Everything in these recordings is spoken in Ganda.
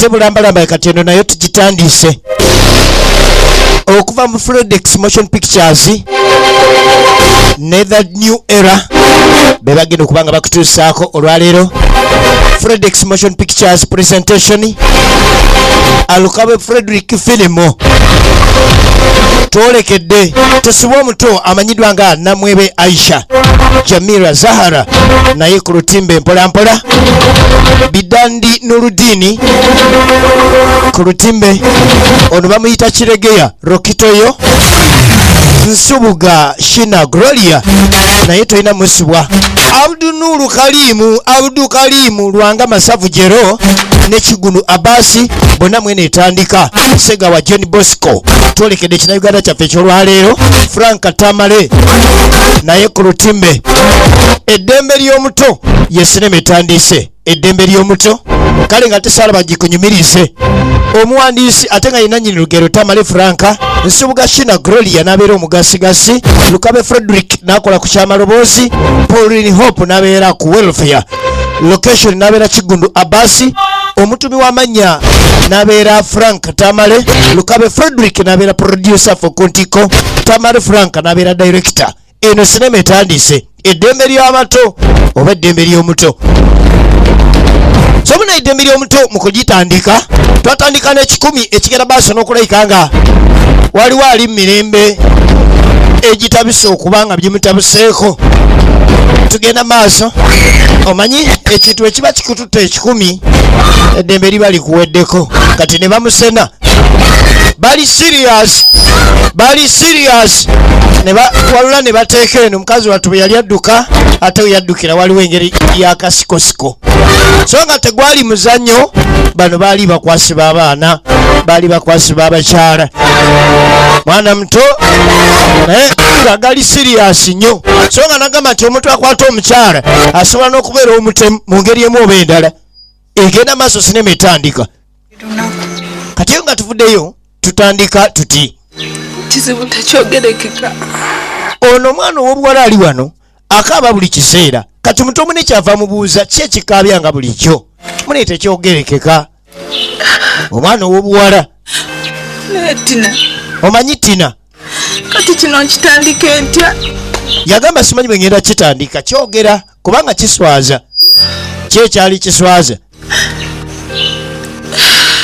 Ate bulambalamba kati eno nayo tugitandise okuva mu Fredex Motion Pictures ne The New Era be bagenda okuba nga bakutuusaako olwaleero. Fredex Motion Pictures presentation, Alukabe Frederick Filimo. Twolekedde Tosubwa omuto amanyiddwa nga Namwebe Aisha Jamira Zahara, naye ku lutimbe mpolampola. Bidandi Nurudini ku lutimbe, ono bamuyita Kiregeya Rokitoyo. Nsubuga Shina Gloria naye tolina musibwa. Abdunuru Kalimu, Abdu Kalimu Lwanga, Masavu Jero ne Kigunu Abasi, bonna mwene etandika. Segawa John Bosco. Twolekedde Ekinauganda kyaffe ekyolwaleero. Frank Tamale naye ku lutimbe. Eddembe ly'omuto ye sinema etandise, Eddembe ly'omuto. Kale nga tesaala bagikunyumirize. Omuwandiisi ate nga yenanyini lugero Tamale Franka, Nsubuga Shina Gloria n'abeera omugasigasi, Lukabe Frederick n'akola ku kyamaloboozi, Pauline Hope n'abeera ku welfare, location n'abeera Kigundu Abasi, omutumi w'amannya n'abeera Frank Tamale, Lukabe Frederick n'abeera producer for Kuntiko, Tamale Frank n'abeera director. Eno sinema etandise, Eddembe ly'abato oba Eddembe ly'omuto. So muna Eddembe ly'omuto mu kugitandika twatandika n'ekikumi ekigenda maaso n'okulabika nga waliwo ali mu mirembe egitabise okuba nga gimutabuseeko. Tugenda maaso. Omanyi ekintu ekiba kikututta ekikumi, eddembe liba likuweddeko. Kati ne bamusena, bali serious, bali serious, ne bawalula ne bateeka eno. Omukazi wattu bwe yali adduka, ate we yaddukira waliwo engeri y'akasikosiko, so nga tegwali muzannyo. Bano baali bakwasi b'abaana, baali bakwasi b'abakyala. Mwana muto naye nga gali serious nnyo, so nga nagamba nti omuntu akwata omukyala asobola n'okubeera omutemu mu ngeri emu oba endala. Egenda maaso, sinema etandika. Kati eyo nga tuvuddeyo, tutandika tuti. Kizibu tekyogerekeka. Ono omwana ow'obuwala ali wano akaaba buli kiseera. Kati muto mune kyava mubuuza ki ekikaabya nga bulijjo. Mune tekyogerekeka, omwana ow'obuwala. Naye Tina. Omanyi Tina. Kati kino nkitandika ntya? Yagamba, simanyi bwe ngenda kitandika kyogera kubanga kiswaza. Ki ekyali kiswaza?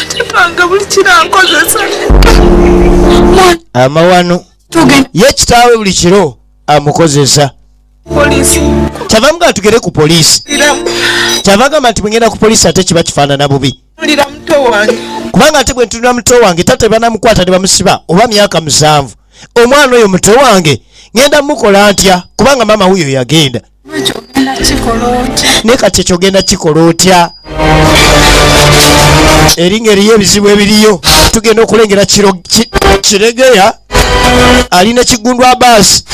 Tatanga buli kirankozesa. Amawano. Tugenda. Ye kitaawe buli kiro amukozesa. Poliisi. Kyava mugaa tugende ku poliisi. Liramu. Kyava agamba nti bwengenda ku poliisi ate kiba kifaanana bubi. Lira muto wange. Kubanga ate bwe ntunula muto wange, tata banamukwata ne bamusiba oba myaka 7. Omwana oyo muto wange ngenda mukola ntya? Kubanga maama wuyo yagenda. Ekyo ogenda kikola otya? Naye kati ekyo ogenda kikola otya? Eringa eriyo ebizibu ebiriyo. Tugenda okulengera Kiregeya alina Kigundu Abaasi,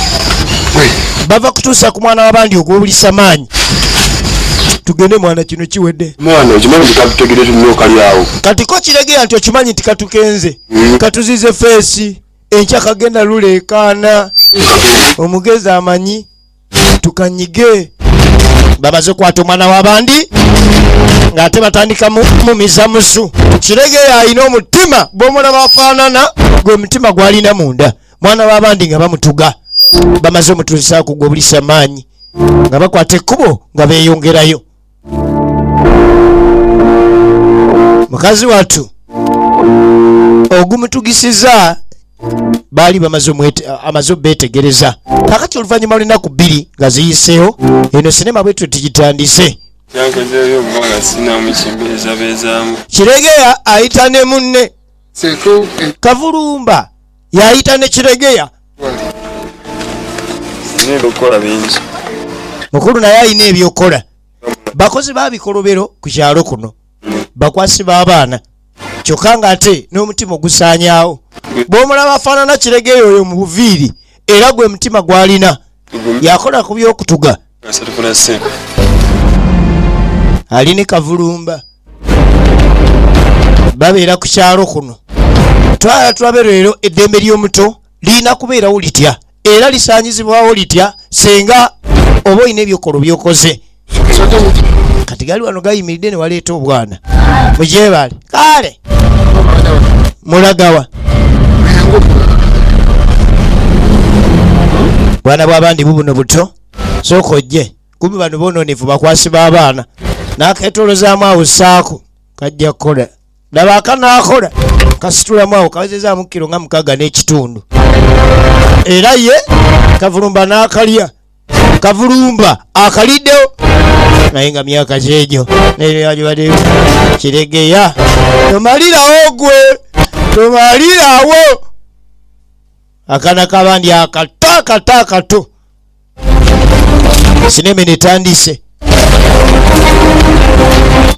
bava kutuusa ku mwana w'abandi ogw'obulisa maanyi. Tugende mwana, kino kiwedde. Mwana, okimanyi nti katutegere tumyo kali awo. Kati ko Kiregeya nti okimanyi nti katukenze, katuzize feesi, enkya kagenda luleekaana. Omugezi amanyi tukanyige. Bamaze okukwata omwana w'abandi ng'ate batandika mumiza musu. Kiregeya alina omutima, bwomulaba afaanana gwe mutima gwalina munda. Mwana w'abandi nga bamutuga, bamaze omutuusaako gwobulisa maanyi, nga bakwata ekkubo nga beeyongerayo. Mukazi wattu ogumutugisiza baali bamaze amaze obeetegereza. Kakati oluvannyuma lw'ennaku 2 nga ziyiseewo, eno sinema bwetyo tugitandise. Kyankozeeyo omuwala sinamu kimbeezabeezaamu. Kiregeya ayita ne munne. Seko. Kavulumba yayita ne Kiregeya. Sina ebyokukola bingi. Mukulu naye alina ebyokukola. Bakozi ba bikolobero ku kyalo kuno, bakwasi b'abaana, kyokka ng'ate n'omutima ogusaanyaawo. Bw'omulaba afaanana Kiregeya oyo mu buviiri, era gwe mutima gw'alina. Yakola ku by'okutuga. Asatu ssente. Ali ne Kavulumba babeera ku kyalo kuno. Twala tulabe leero eddembe ly'omuto lirina kubeerawo litya era lisaanyizibwawo litya, senga oba olina ebyokolo byokoze. Kati gali wano gayimiridde ne waleeta obwana mugyebale. Kale mulagawa bwana bw'abandi bubuno buto, sooka ojje kubi bano bononefu bakwasi b'abaana n'aketolozaamu awo saako kajja kukola. Laba akanaakola kasitulamu awo kawezezaamu kiro nga 6.5, era ye kavulumba n'akalya. Kavulumba akaliddewo naye nga myaka gyegyo nebadde kiregeya. Tomalirawo gwe, tomalirawo akaana k'abandi akato akato akato. Sinema netandise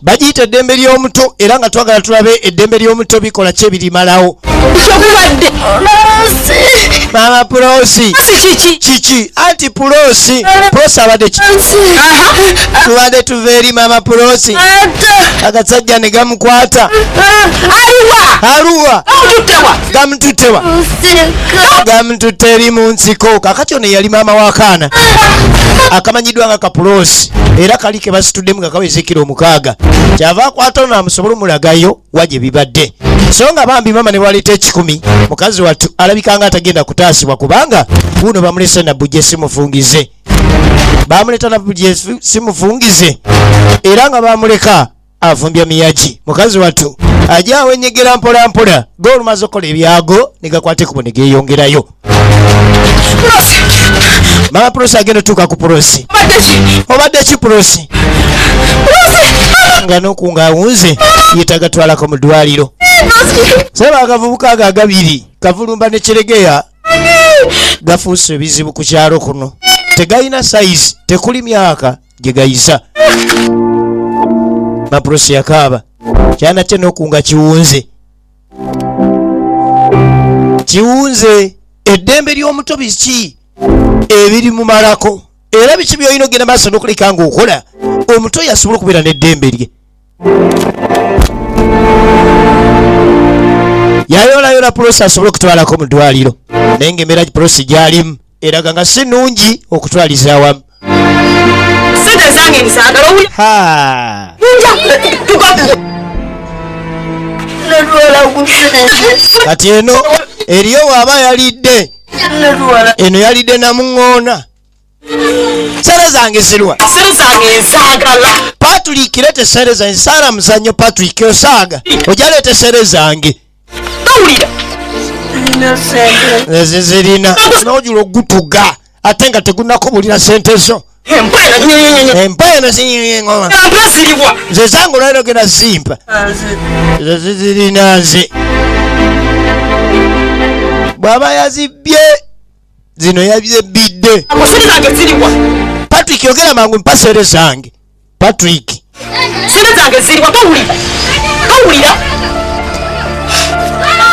bagiyita eddembe ly'omuto, era nga twagala tulabe eddembe ly'omuto bikola ki ebirimalawo. Mama Pulosi kiki? Anti Pulosi, Pulosi abadde ki? Tubadde tuva eri mama Pulosi, agasajja ne gamukwata. Aluwa? Gamututewa, gamututte eri mu nsiko. Kakati ono yali maama w'akaana akamanyiddwa nga Kapulosi, era kali ke basituddemu nga kaweza ekiro 6. Kyava akwata ono amusobole omulagayo wa gye bibadde. So nga bambi maama ne bwaleeta 100, mukazi wattu alabika nga atagenda kutaasibwa, kubanga wuuno bamulese Nabujje simufungize, bamuleeta Nabujje simufungize, era nga bamuleka afumbya miyagi. Mukazi wattu ajja awenyegera mpola mpola, g'olumaze okukola ebyago ne gakwata ekkubo ne geeyongerayo. Mama Pulosi agenda otuuka ku Pulosi. Obadde ki Pulosi? Nga n'okunga awunze yeetaaga twalako mu ddwaliro. Saba akavubuka ago agabiri Kavulumba ne Kiregeya gafuuse ebizibu ku kyalo kuno. Tegalina sayizi, tekuli myaka gye gayisa. Mama Pulosi yakaaba kyana kye n'okunga kiwunze. Kiwunze. Eddembe ly'omuto biki ebirimumalako, era biki by'olina okugenda maaso n'okuleka ng'okola omuto yasobola okubeera n'eddembe lye. Yayoolayoola Pulosi asobole okutwalako mu ddwaliro, naye ng'embeera Pulosi gy'alimu eraga nga si nnungi okutwaliza awamu. Sente zange nzaagala owulira. Ha! Kati eno eriyo waaba yalidde, eno yalidde namuŋŋoona. Sente zange zirwa. Sente zange nzaagala. Patrick, leeta sente zange. Saala muzannyo Patrick, osaaga. Ojja leeta sente zange. Towulira. Ezi zirina. N'ojula ogutuga ate nga tegunnakubulira sente zo. Empwa eno sinyengoma. Nze zange olwaliro genda zimpa. Ezo zizirina nze. Bw'aba yazibbye zino yazibbidde. Patrick yogera mangu mpa sente zange. Patrick. Sente zange ziriwa, towulira. Towulira.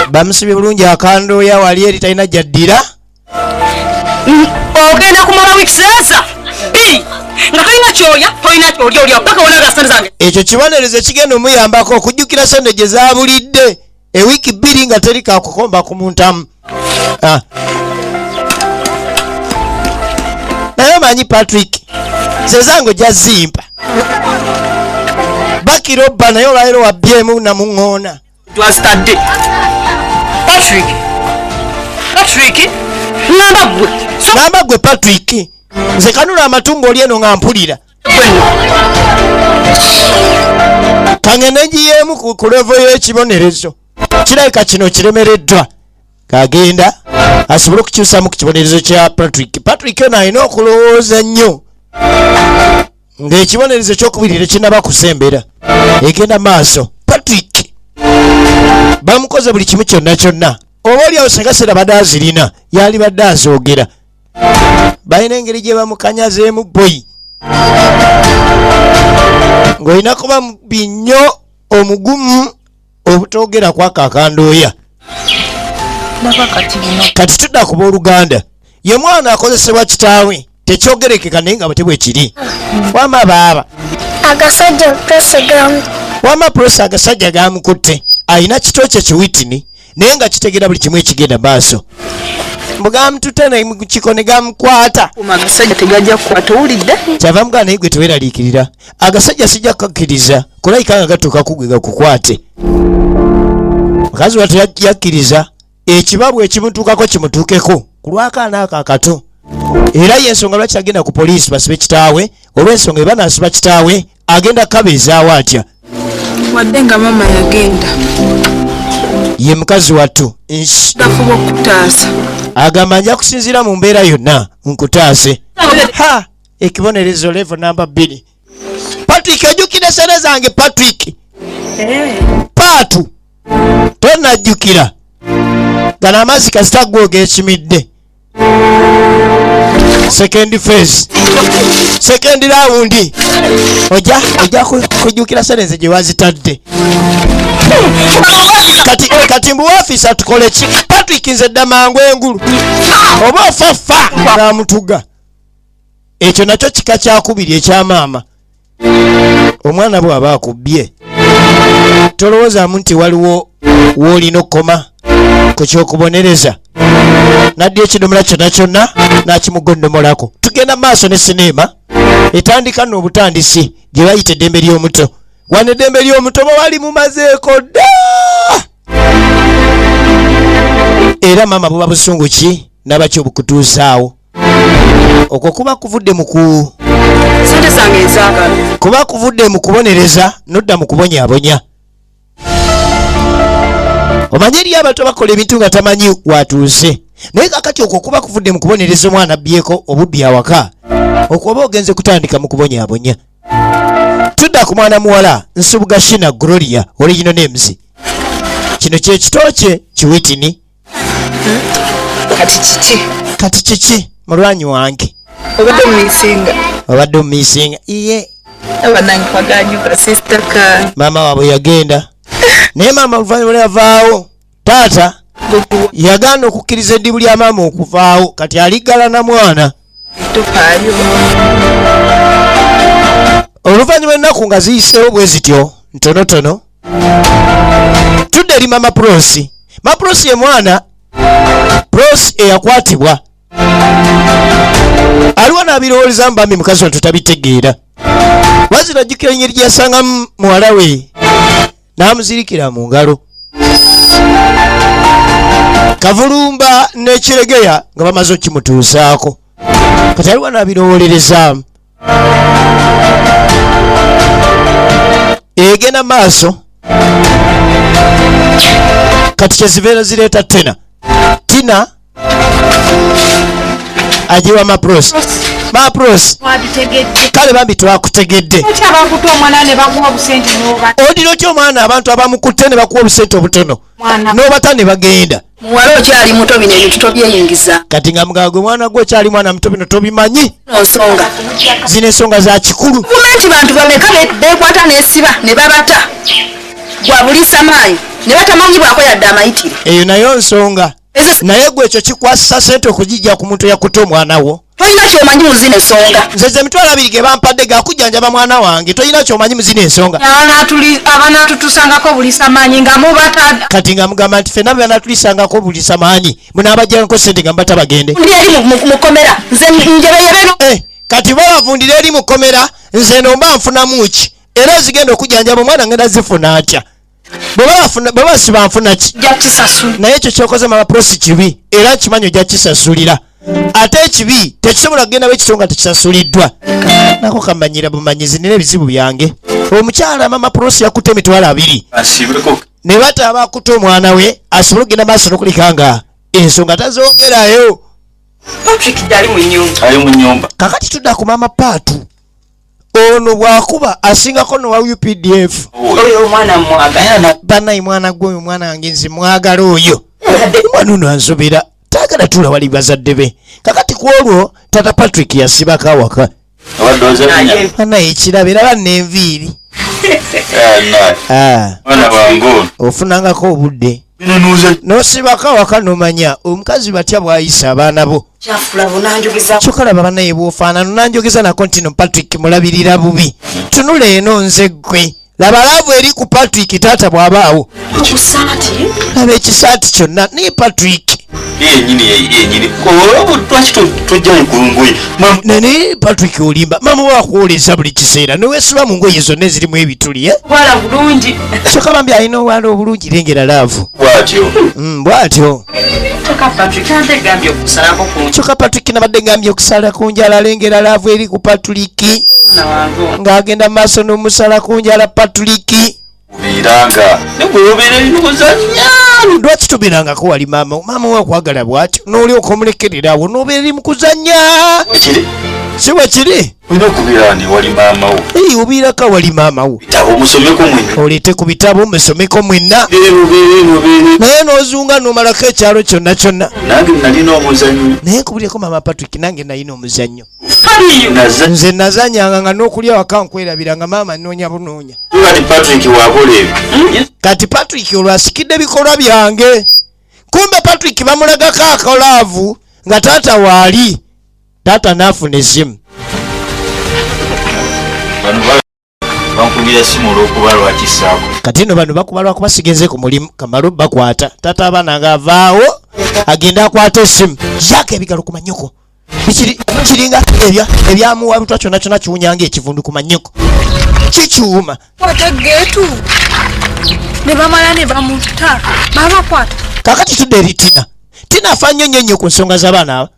Bamusibye bulungi akandooya wali eri talina gy'addira. Ogenda kumala wiiki eza 2 nga tolina ky'olya, tolina ky'olya, olya paka wona sente zange. Ekyo kibonerezo ekigenda omuyambako okujjukira sente gye zaabulidde ewiiki 2 nga teri kakukomba ku muntamu. Naye omanyi Patrick, nze zange ojja zimpa. Bakira obba naye olwaleero wabbyemu namuŋŋoona. Twazitadde. Patrick. Patrick, ŋŋamba ggwe. Ŋŋamba ggwe Patrick. Nze kanula amatu ng'oli eno nga mpulira. Kangende ngiyeemu ku levo y'ekibonerezo. Kirabika kino kiremereddwa. Kagenda asobole okukyusaamu ku kibonerezo kya Patrick. Patrick ono alina okulowooza nnyo ng'ekibonerezo ekyokubiri tekinnaba kusembera. Egenda maaso. Patrick bamukoze buli kimu kyonna kyonna. Oba oli awo singa sera badde azirina, yalibadde azoogera. Balina engeri gye bamukanyazeemu boyi. Ng'olina kuba mubi nnyo omugumu obutoogera kwako akandooya. Kati tudda ku booluganda. Ye mwana akozesebwa kitaawe, tekyogerekeka naye nga bwe bwe kiri. Wamma baaba. Agasajja Prosi gamu. Wamma Prosi agasajja gamukutte. Alina kito kye kiwitini naye nga kitegeera buli kimu ekigenda maaso. Mbugamutute ne mukiko ne gamukwata. Agasajja tegajja kukwata, owulidde? Kyava mugana, naye gwe teweraliikirira, agasajja sijja kukakkiriza kulayika nga gatuuka kugwe gakukwate. Mukazi wattu yakkiriza ekibabu ekimutuukako kimutuukeko ku lw'akaana ako akato, era yensonga lwaki agenda ku poliisi basibe kitaawe, olw'ensonga eba naasiba kitaawe agenda kukabeezaawo atya? Wadde nga maama yagenda, Ye mukazi wattu Nsh. gafuba okutaasa. Agamba nja kusinziira mu mbeera yonna nkutaase. Ha, ekibonerezo level namba 2. Patrick, ojjukira sente zange? Patrick, paatu tonajjukira gano amazzi kasita gwe ogekimidde. Second phase, second round, ojja kujjukira sente nze gye wazitadde. Kati mbu ofiisa tukole ki? Patrick, nze dda mangu engulu oba ofafa namutuga. Ekyo nakyo kika kyakubiri ekyamaama. Omwana bw'aba akubbye, tolowoozaamu nti waliwo w'olina okukoma ku kyokubonereza. Nadda ekidomola kyonna kyonna n'akimugondomolako. Tugenda maaso ne sineema etandika nno obutandisi gye bayita eddembe ly'omuto. Wano eddembe ly'omuto bwe bali mumazeeko dda, era maama buba busungu ki nabaki obukutuusaawo? Okwo kuba kuvudde mu ku Sente zange nzaagala. Kuba kuvudde mu kubonereza nodda mu kubonyaabonya. Omanye eriyo abantu abakola ebintu nga tamanyi watuuse, naye kakati okwo kuba kuvudde mu kubonereza omwana abbyeko obubbi awaka, okwo oba ogenze kutandika mu kubonyaabonya. Tudda ku mwana muwala Nsubuga Shina Gloria, original names. Kino kyekito kye kiwitini. Kati kiki? Kati kiki, mulwanyi wange? Obadde omumisinga. Obadde omumisinga iye. Abanange kwaganyuka sister ka. Maama waabwe yagenda, naye maama oluvannyuma lwe yavaawo, taata yagaana okukkiriza eddibu lya maama okuvaawo. Kati aliggala na mwana. Topaayo. Oluvannyuma ennaku nga ziyiseewo bwe zityo ntonotono, tudde eri mama Prosi. Mama Prosi ye mwana Prosi eyakwatibwa. Aliwo n'abirowooleza mbambi mukazi wantu tabitegeera. Wazira ajjukira engeri gye yasangamu muwala we n'amuzirikira mu ngalo kavulumba n'ekiregeya nga bamaze okimutuusaako. Kati aliwo n'abirowoolerezaamu egenda maaso. Kati kyezibeera zireeta tena tina agiwa Mapros. Mapros. Twabitegedde. Kale bambi twakutegedde. Ki abakutte omwana ne bakuwa obusente n'oba Odira otya omwana abantu abamukutte ne bakuwa obusente obutono mwana n'obata ne bagenda? Muwala okyali muto, bino ebintu tobyeyingiza. Kati nga mugamba gwe mwana gwe okyali mwana muto, bino tobimanyi. Nsonga. Zino ensonga za kikulu. Gavumenti bantu bameka bekwata n'esiba ne babata gwa buliisa maanyi ne batamanyibwako yadde amayitire. Eyo nayo nsonga. Ezo Naye gwe ekyo kikwasisa sente okugijja ku muntu eyakutte omwana wo? Tolina kyomanyi mu zino ensonga. Nze ze 20,000 ge bampadde gakujjanjaba mwana wange. Tolina kyomanyi mu zino ensonga. Abanaatutusangako buliisa maanyi nga mubata. Kati nga mugamba nti fenna banatulisangako bulisa maanyi munaabajjanko sente nga mubata bagende. Ndi eri mu kkomera nze njebeyebeno. Eh, kati babavundira eri mu kkomera, nze no mba nfunamu ki? Era ezigenda okujjanjaba omwana ngenda zifuna atya? Bwe basiba nfuna ki? Ojja kisasula. Naye ekyo kyokoze mama Prosi kibi, era nkimanyi ojja kisasulira. Ate ekibi tekisobola kugenda bwekityo nga tekisasuliddwa. Nako kamanyira bumanyizi, nina ebizibu byange. Omukyala mama Prosi yakutte 20,000 Asibeko. Ne bata abakutte omwana we asobole okugenda maaso n'okulika nga ensonga tazongerayo. Patrick gyali mu nyumba. Ali mu nyumba. Kakati tudda ku mama Paatu. Ono bwakuba asingako nowa UPDF. Oyo omwana mwagala. Banayi mwana gwe, oyo mwana wange nze mwagala. Oyo omwana ono ansobera, taagala tuula wali bazadde be. Kakati ku olwo tata Patrick yasibako awaka. Abadde ozanya. Banaye ekirabo era banna enviiri. Ah, Mwana wange ono. Ofunangako obudde Bino nuuza. N'osibako awaka nomanya omukazi batya bw'ayisa abaana bo. Kyafula bunanjogeza. Kyokka laba banaye bw'ofaanana, onanjogeza nako nti no Patrick mulabirira bubi. Tunula eno nze ggwe laba love eri ku Patrick taata bw'abaawo. Obusaati. Laba ekisaati kyonna naye Patrick. Yenyini yenyini lwaki tojjayo ku ngoye? Nene Patrick, olimba. Maama wakwoleza buli kiseera newesiba mu ngoye zonna ezirimu ebituli, eh? Bwala bulungi. Kyokka bambi alina obwala obulungi, lengera love. Bwatyo. Bwatyo. Kyokka Patrick ate gambye okusalako ku Kyokka Patrick nabadde ngambye okusala ku njala. Lengera love eri ku Patrick. mwana wange. Ng'agenda mu maaso n'omusala ku njala Patrick. Obeeranga ne gweobeera erikuzanya. Lwaki tobeerangako wali maama? Maama we akwagala bw'atyo n'olyoka omulekerera awo n'obeera eri mu kuzannya. Kiri. Si bwe kiri? Olina okubeera ni wali maama wo. Ei, obeerako awali maama wo. Bitabo musomeko mwenna. Oleete ku bitabo musomeko mwenna. Beera obeera obeera. Naye n'ozunga n'omalako ekyalo kyonna kyonna. Nange nalina omuzannyo. Naye nkubulireko maama Patrick, nange nalina omuzannyo. Naza. Nze nazanyanga nga n'okulya waka nkwerabira, nga maama nnoonya bunoonya. Kati Patrick wakola ebyo. Kati Patrick olwo asikidde bikolwa byange. Kumbe Patrick bamulagako aka love nga taata waali. Taata n'afuna essimu. Bano bankubira simu olw'okuba lwakisaako. Kati nno bano bakuba lwakuba sigenze ku mulimu. Kamalu bakwata taata abaana ng'avaawo agenda akwata essimu yaaka ebigalo ku manyoko. Bikiri kiringa ebya ebyamuwa butwa, kyonna kyonna kiwunyanga ekivundu ku manyoko, kikiwuma. Kwata geetu ne bamala ne bamutta, babakwata. Kakati tudde eri Tina. Tina afa nnyo nnyo nnyo ku nsonga z'abaana aba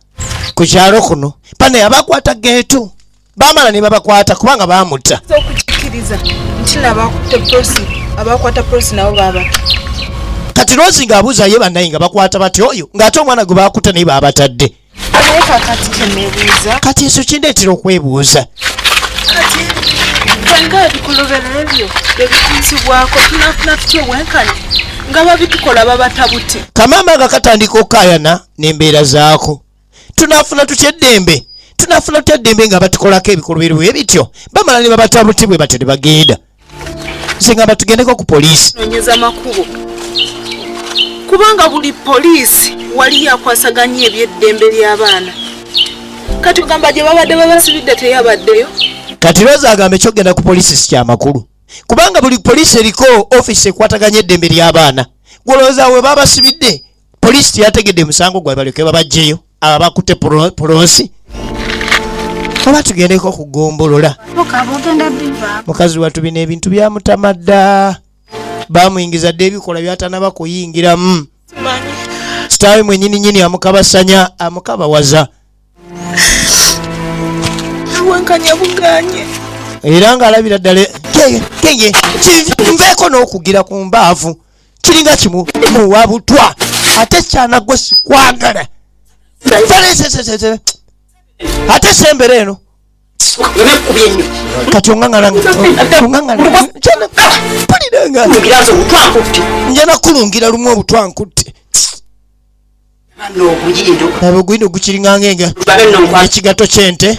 ku kyalo kuno. Pane abakwata geetu bamala ne babakwata kubanga bamutta. Okukikiriza nti nabakutte Prosi, abakwata Prosi nabo babata. Kati Rosi ng'abuuza ye bannaye nga bakwata batya oyo ng'ate omwana gwe bakutte naye babatadde? Naye kakati kyeneebuuza, Kati ekyo kindeetera okwebuuza. Kati fenga ebikolobero ebyo ebituusibwako, tunafuna tutya obwenkanya nga babitukola babata buti? Kamaama nga katandika okukaayana n'embeera zaako. Tunaafuna tutya eddembe? Tunaafuna tutya eddembe nga batukolako ebikolobero bwe bityo, bamala ne babata buti bwe batyo ne bagenda? Nze ngamba tugendeko ku poliisi. Noonyeza makubo, kubanga buli poliisi wali yakwasaganya ebyeddembe ly'abaana. Kati ogamba gye babadde babasibidde teyabaddeyo? Kati Roza agamba ekyokgenda ku poliisi si kyamakulu, kubanga buli poliisi eriko ofiisi ekwataganya eddembe ly'abaana. Gwolowooza we babasibidde poliisi teyategedde musango gwe balyoke babajjeyo abo bakutte Polonsi? Oba tugendeko ku ggombolola. Mukazi wattu bino ebintu byamutama dda, bamuyingiza dda ebikola byatanaba kuyingiramu. Kitaawe mwenyini nyini amukabasanya, amukabawaza. Obwenkanya buganye. Era ng'alabira ddala kenge nveeko n'okugira ku mbaavu kiringa kimu muwa butwa, ate kyanagwe sikwagala. Fere- ate sembera eno. Kati oŋŋaŋala oŋŋaŋala mpulira nga nja nakulungira lumu obutwa nkutte. Laba ogwino gukiringa ngenga ekigato ky'ente.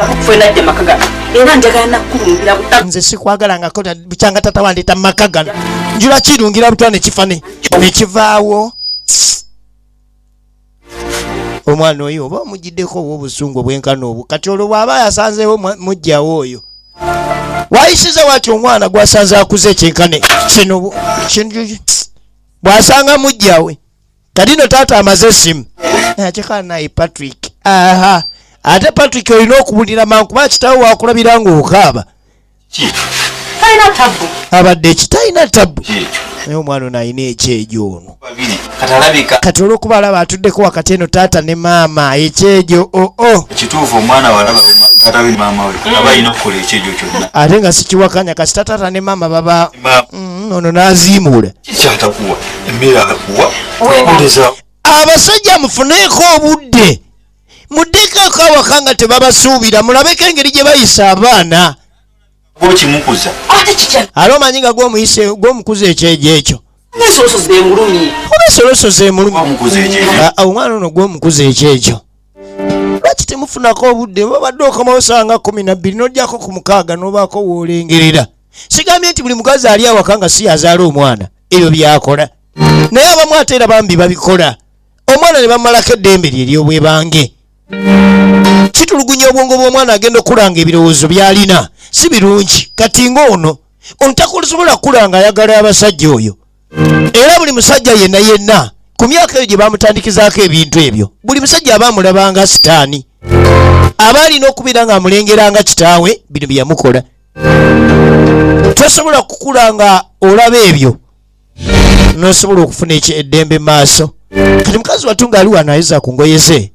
Nze sikwagalangako bukyanga tata wandeeta mu maka gano. Njula kirungira butwa nekifane nekivaawo. Omwana oyo oba omugiddeko oba obusungu obwenkana obwo? Kati olwo bw'aba yasanzeewo mujjawo oyo wayisiza wati omwana gwasanze akuze ekyenkane kino bw'asanga mujjawe. Kati no taata amaze essimu akikana naye Patrick. Aha, ate Patrick olina okubulira mangu kuba kitawe wakulabira ng'okaaba. Talina tabbu. Abadde ekitalina tabbu. Kyekyo. Naye omwana ono alina ekyejo ono. Babiri kati alabika. Kati olwokuba alaba atuddeko wakati eno taata ne maama, ekyejo oo. Kituufu, omwana walaba taata we ne maama we aba alina okukola ekyejo kyonna. Ate nga sikiwakanya, kasita taata ne maama baba Maama. Ono n'aziimuula. Kikyatakuwa emmere akuwa oleza. Abasajja mufuneeko obudde, muddekeko awaka nga tebabasuubira, mulabeko engeri gye bayisa abaana. Okimukuza. Ate kitya? Ate omanyi nga gwomuyise gwomukuza ekyejo ekyo. Ensoloso zemulumye. Oba esoloso zemulumi. Omukuza ekyejo. Ah, ah, omwana ono gwomukuza ekyejo, lwaki temufunako obudde? Babadde okomawo sanga 12 nojjako ku 6 nobaako woolengerera. Sigambye nti buli mukazi ali awaka nga si yazaala omwana ebyo byakola, naye abamu ate era bambi babikola, omwana ne bamalako eddembe lye eryobwebange. Kitulugunya obwongo bw'omwana, agenda okulanga ebirowoozo by'alina si birungi. Kati ng'ono ono takusobola kukula nga ayagala abasajja oyo, era buli musajja yenna yenna Ku myaka eyo gye bamutandikizaako ebintu ebyo, buli musajja aba amulabanga sitaani, aba alina okubeera ng'amulengera nga kitaawe. Bino bye yamukola, tosobola kukula nga olaba ebyo nosobola okufuna eddembe maaso. Kati mukazi wattu ng'ali wano ayiza ku ngoye ze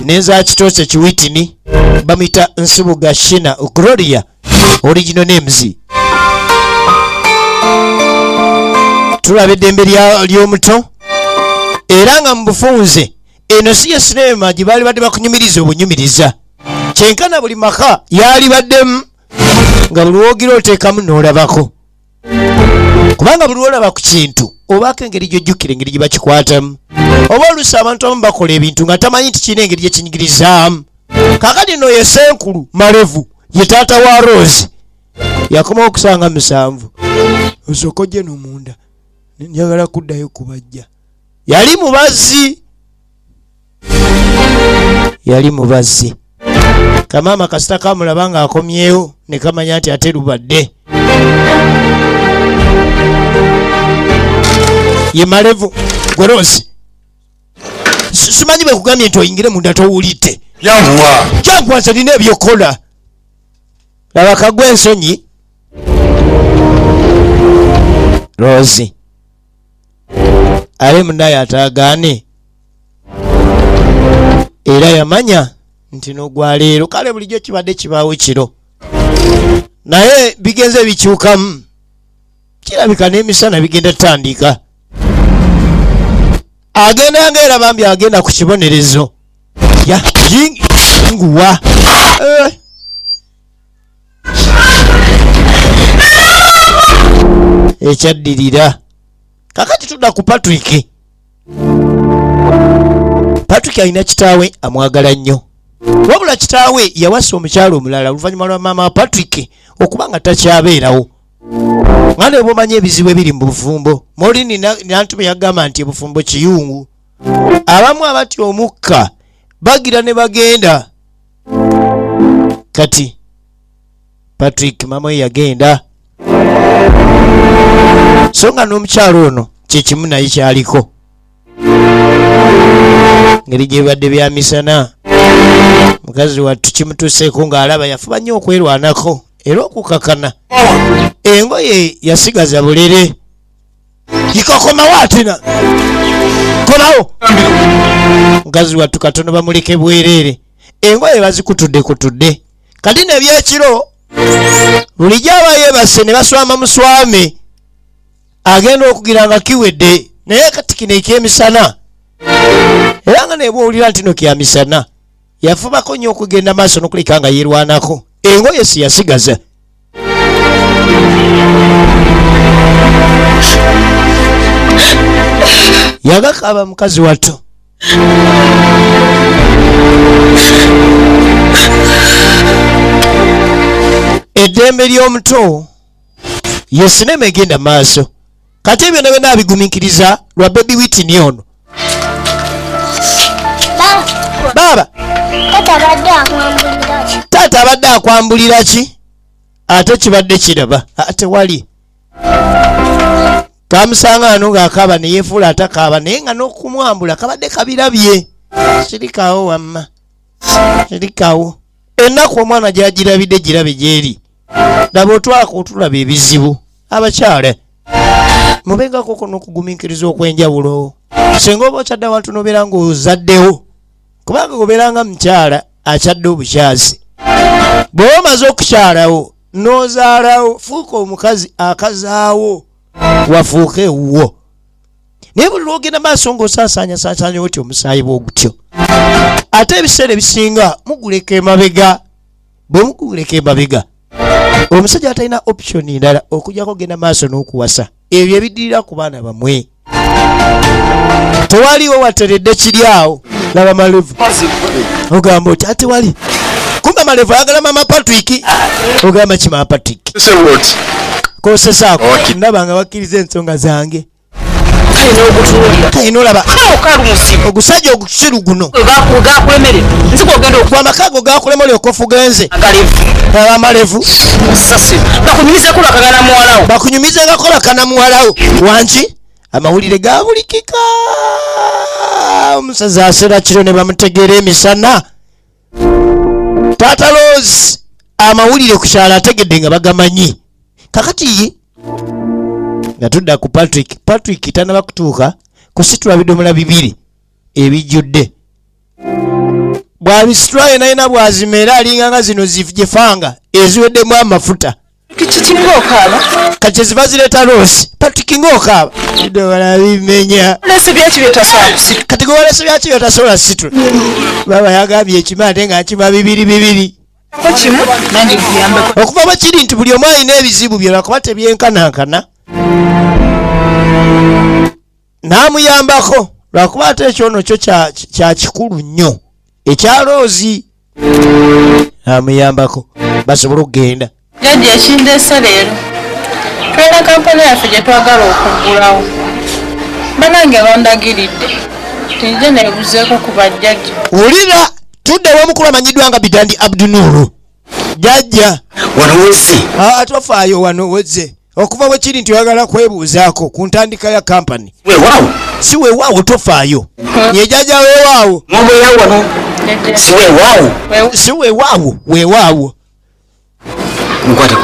neza kitoose kiwitini, bamuyita Nsubuga Shina Gloria, original names. Tulaba eddembe ly'omuto, era nga mu bufunze eno si ye sinema gye baali badde bakunyumiriza obunyumiriza. Kyenkana buli maka yaali baddemu nga buli wogira oteekamu n'olabako, kubanga buli lwolaba ku kintu obaako engeri gyojjukira engeri gye bakikwatamu, oba oluusi abantu abamu bakola ebintu nga tamanyi nti kirina engeri gyekinyigirizaamu. Kakati no ye Senkulu Malevu, ye taata wa Rose, yakomawo okusanga 7. Osooka ojje nomunda, njagala kuddayo kubajja. Yali mubazzi, yali mubazzi. Kamaama kasita kamulaba ng'akomyewo ne kamanya nti ate lubadde ye Malevu. Gwe Rose, simanyi bwe kugambye nti oyingire munda towulidde. Yanguwa. Janguwa, nze nina ebyokukola. Laba kagwa ensonyi. Rose ale munaye ataagaane, era yamanya nti n'ogwaleero kale bulijjo kibadde kibaawo kiro, naye bigenze bikyukamu, kirabika n'emisana bigenda tutandika. Agenda nga era bambi agenda ku kibonerezo ya yinguwa. Ekyaddirira kakati tudda ku Patrick. Patrick alina kitaawe amwagala nnyo, wabula kitaawe yawasa omukyalo omulala oluvannyuma lwa maama wa Patrick okuba nga takyabeerawo. Nga ne bw'omanyi ebizibu ebiri mu bufumbo, Morini Nantume yagamba nti obufumbo kiyungu, abamu abatya omukka bagira ne bagenda. Kati Patrick maama we yagenda, so nga n'omukyalo ono kyekimu naye kyaliko ngeri gyebadde bya misana. Mukazi wattu kimutuuseeko ng'alaba yafuba nnyo okwerwanako era okukakana engoye yasigaza bulere. Ikakomawo atina komawo. Mukazi wattu katono bamuleke bwereere, engoye bazikutudde kutudde. Kati nebyekiro bulijjo aba yeebase ne baswama muswame, agenda okugira nga kiwedde. Naye kati kino ekyemisana, era nga nebwowulira nti no kyamisana, yafubako nnyo okugenda maaso n'okuleka nga yeerwanako, engoye si yasigaza. Yagakaaba mukazi wattu. Eddembe ly'omuto ye sinema egenda maaso. Kati ebyo byonna abigumiikiriza lwa baby Witini ono. Baaba, taata abadde akwambulira ki? Ate kibadde kiraba ate wali kamusanga ano ng'akaaba ne yeefuula atakaaba, naye nga n'okumwambula kabadde kabirabye. Sirikawo wamma, sirikawo. Ennaku omwana gy'agirabidde girabe gy'eri. Laba otwaka otulaba ebizibu. Abakyala mubengako n'okugumiikiriza okw'enjawulo, singa oba okyadde awantu n'obeera ng'ozaddewo, kubanga obeera nga mukyala akyadde obukyazi. Bw'oba omaze okukyalawo n'ozaalawo, fuuka omukazi akazaawo, wafuuke ewuwo. Naye buli lwogenda maaso ng'osaasaanyasaasaanya otyo omusaayi bw'ogutyo, ate ebiseera ebisinga muguleka emabega. Bwe muguleka emabega, omusajja atalina option ndala okujjako genda maaso n'okuwasa, ebyo ebiddirira ku baana bamwe tewaliwo wateredde kiri awo. Laba Malevu, ogamba oti ate wali kumba Malevu ayagala mama Patrick, ogamba ki mama Patrick kosesaako ndaba nga bakkiriza ensonga zange. Kale nolaba ogusajja ogusiru guno gwamaka ago gakulemole okofugenze abamalevu bakunyumizengako bakana muwalawo wangi. Amawulire gabulikika, omusazi asera kiro ne bamutegeera emisana. Taata Rose amawulire ku kyalo ategedde nga bagamanyi. Kakati nga tudda ku Patrick. Patrick tanaba kutuuka kusitula bidomola bibiri ebijjudde, bw'abisitula yenayina bw'azima, era alinga nga zino zigefanga eziweddemu amafuta. Kiki ng'okaaba? Kati kyeziva zireeta Rose. Patrick ng'okaaba, bidomola bimenya. Lese byaki byetasobola kusitula? Kati gwe walese byaki byotasobola situla? Baba yagambye ekima, ate nga nkima bibiri bibiri. Ko kimu nange nkuyambeko. Okuva bwe kiri nti buli omu alina ebizibu bye, lwakuba tebyenkanankana, n'amuyambako, lwakuba ate ekyono kyo kya kikulu nnyo ekya Rose, amuyambako basobole okugenda. Jjajja, ekindeese leero, tulina kampani yaffe gye twagala okuggulawo. Banange bandagiridde tinje neebuzeeko ku bajjajja. Wulira, tudde ew'omukulu amanyiddwa nga Bidandi Abdunuru. Jajja. Wano wezze? Aa, tofaayo, wano wezze okuva bwe kiri nti oyagala kwebuuzaako ku ntandika ya kampani. Weewaawo. Si weewaawo, tofaayo, ye jjajja weewaawo. Mubeera wano si weewaawo? Si weewaawo, weewaawo. Nkwateko.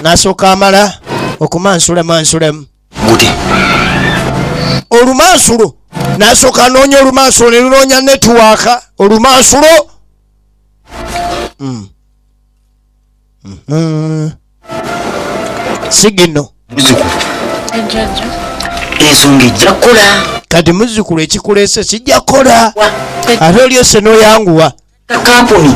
N'asooka amala okumansulamansulemu Gute. Olumansulo, n'asooka anoonya olumansulo ne lunoonya network olumansulo. Sigino. Muzzukulu. Jjajja. Ensonga ejja kukola. Kati muzzukulu, ekikuleese kijja kukola, ate olyose n'oyanguwa. Kampuni.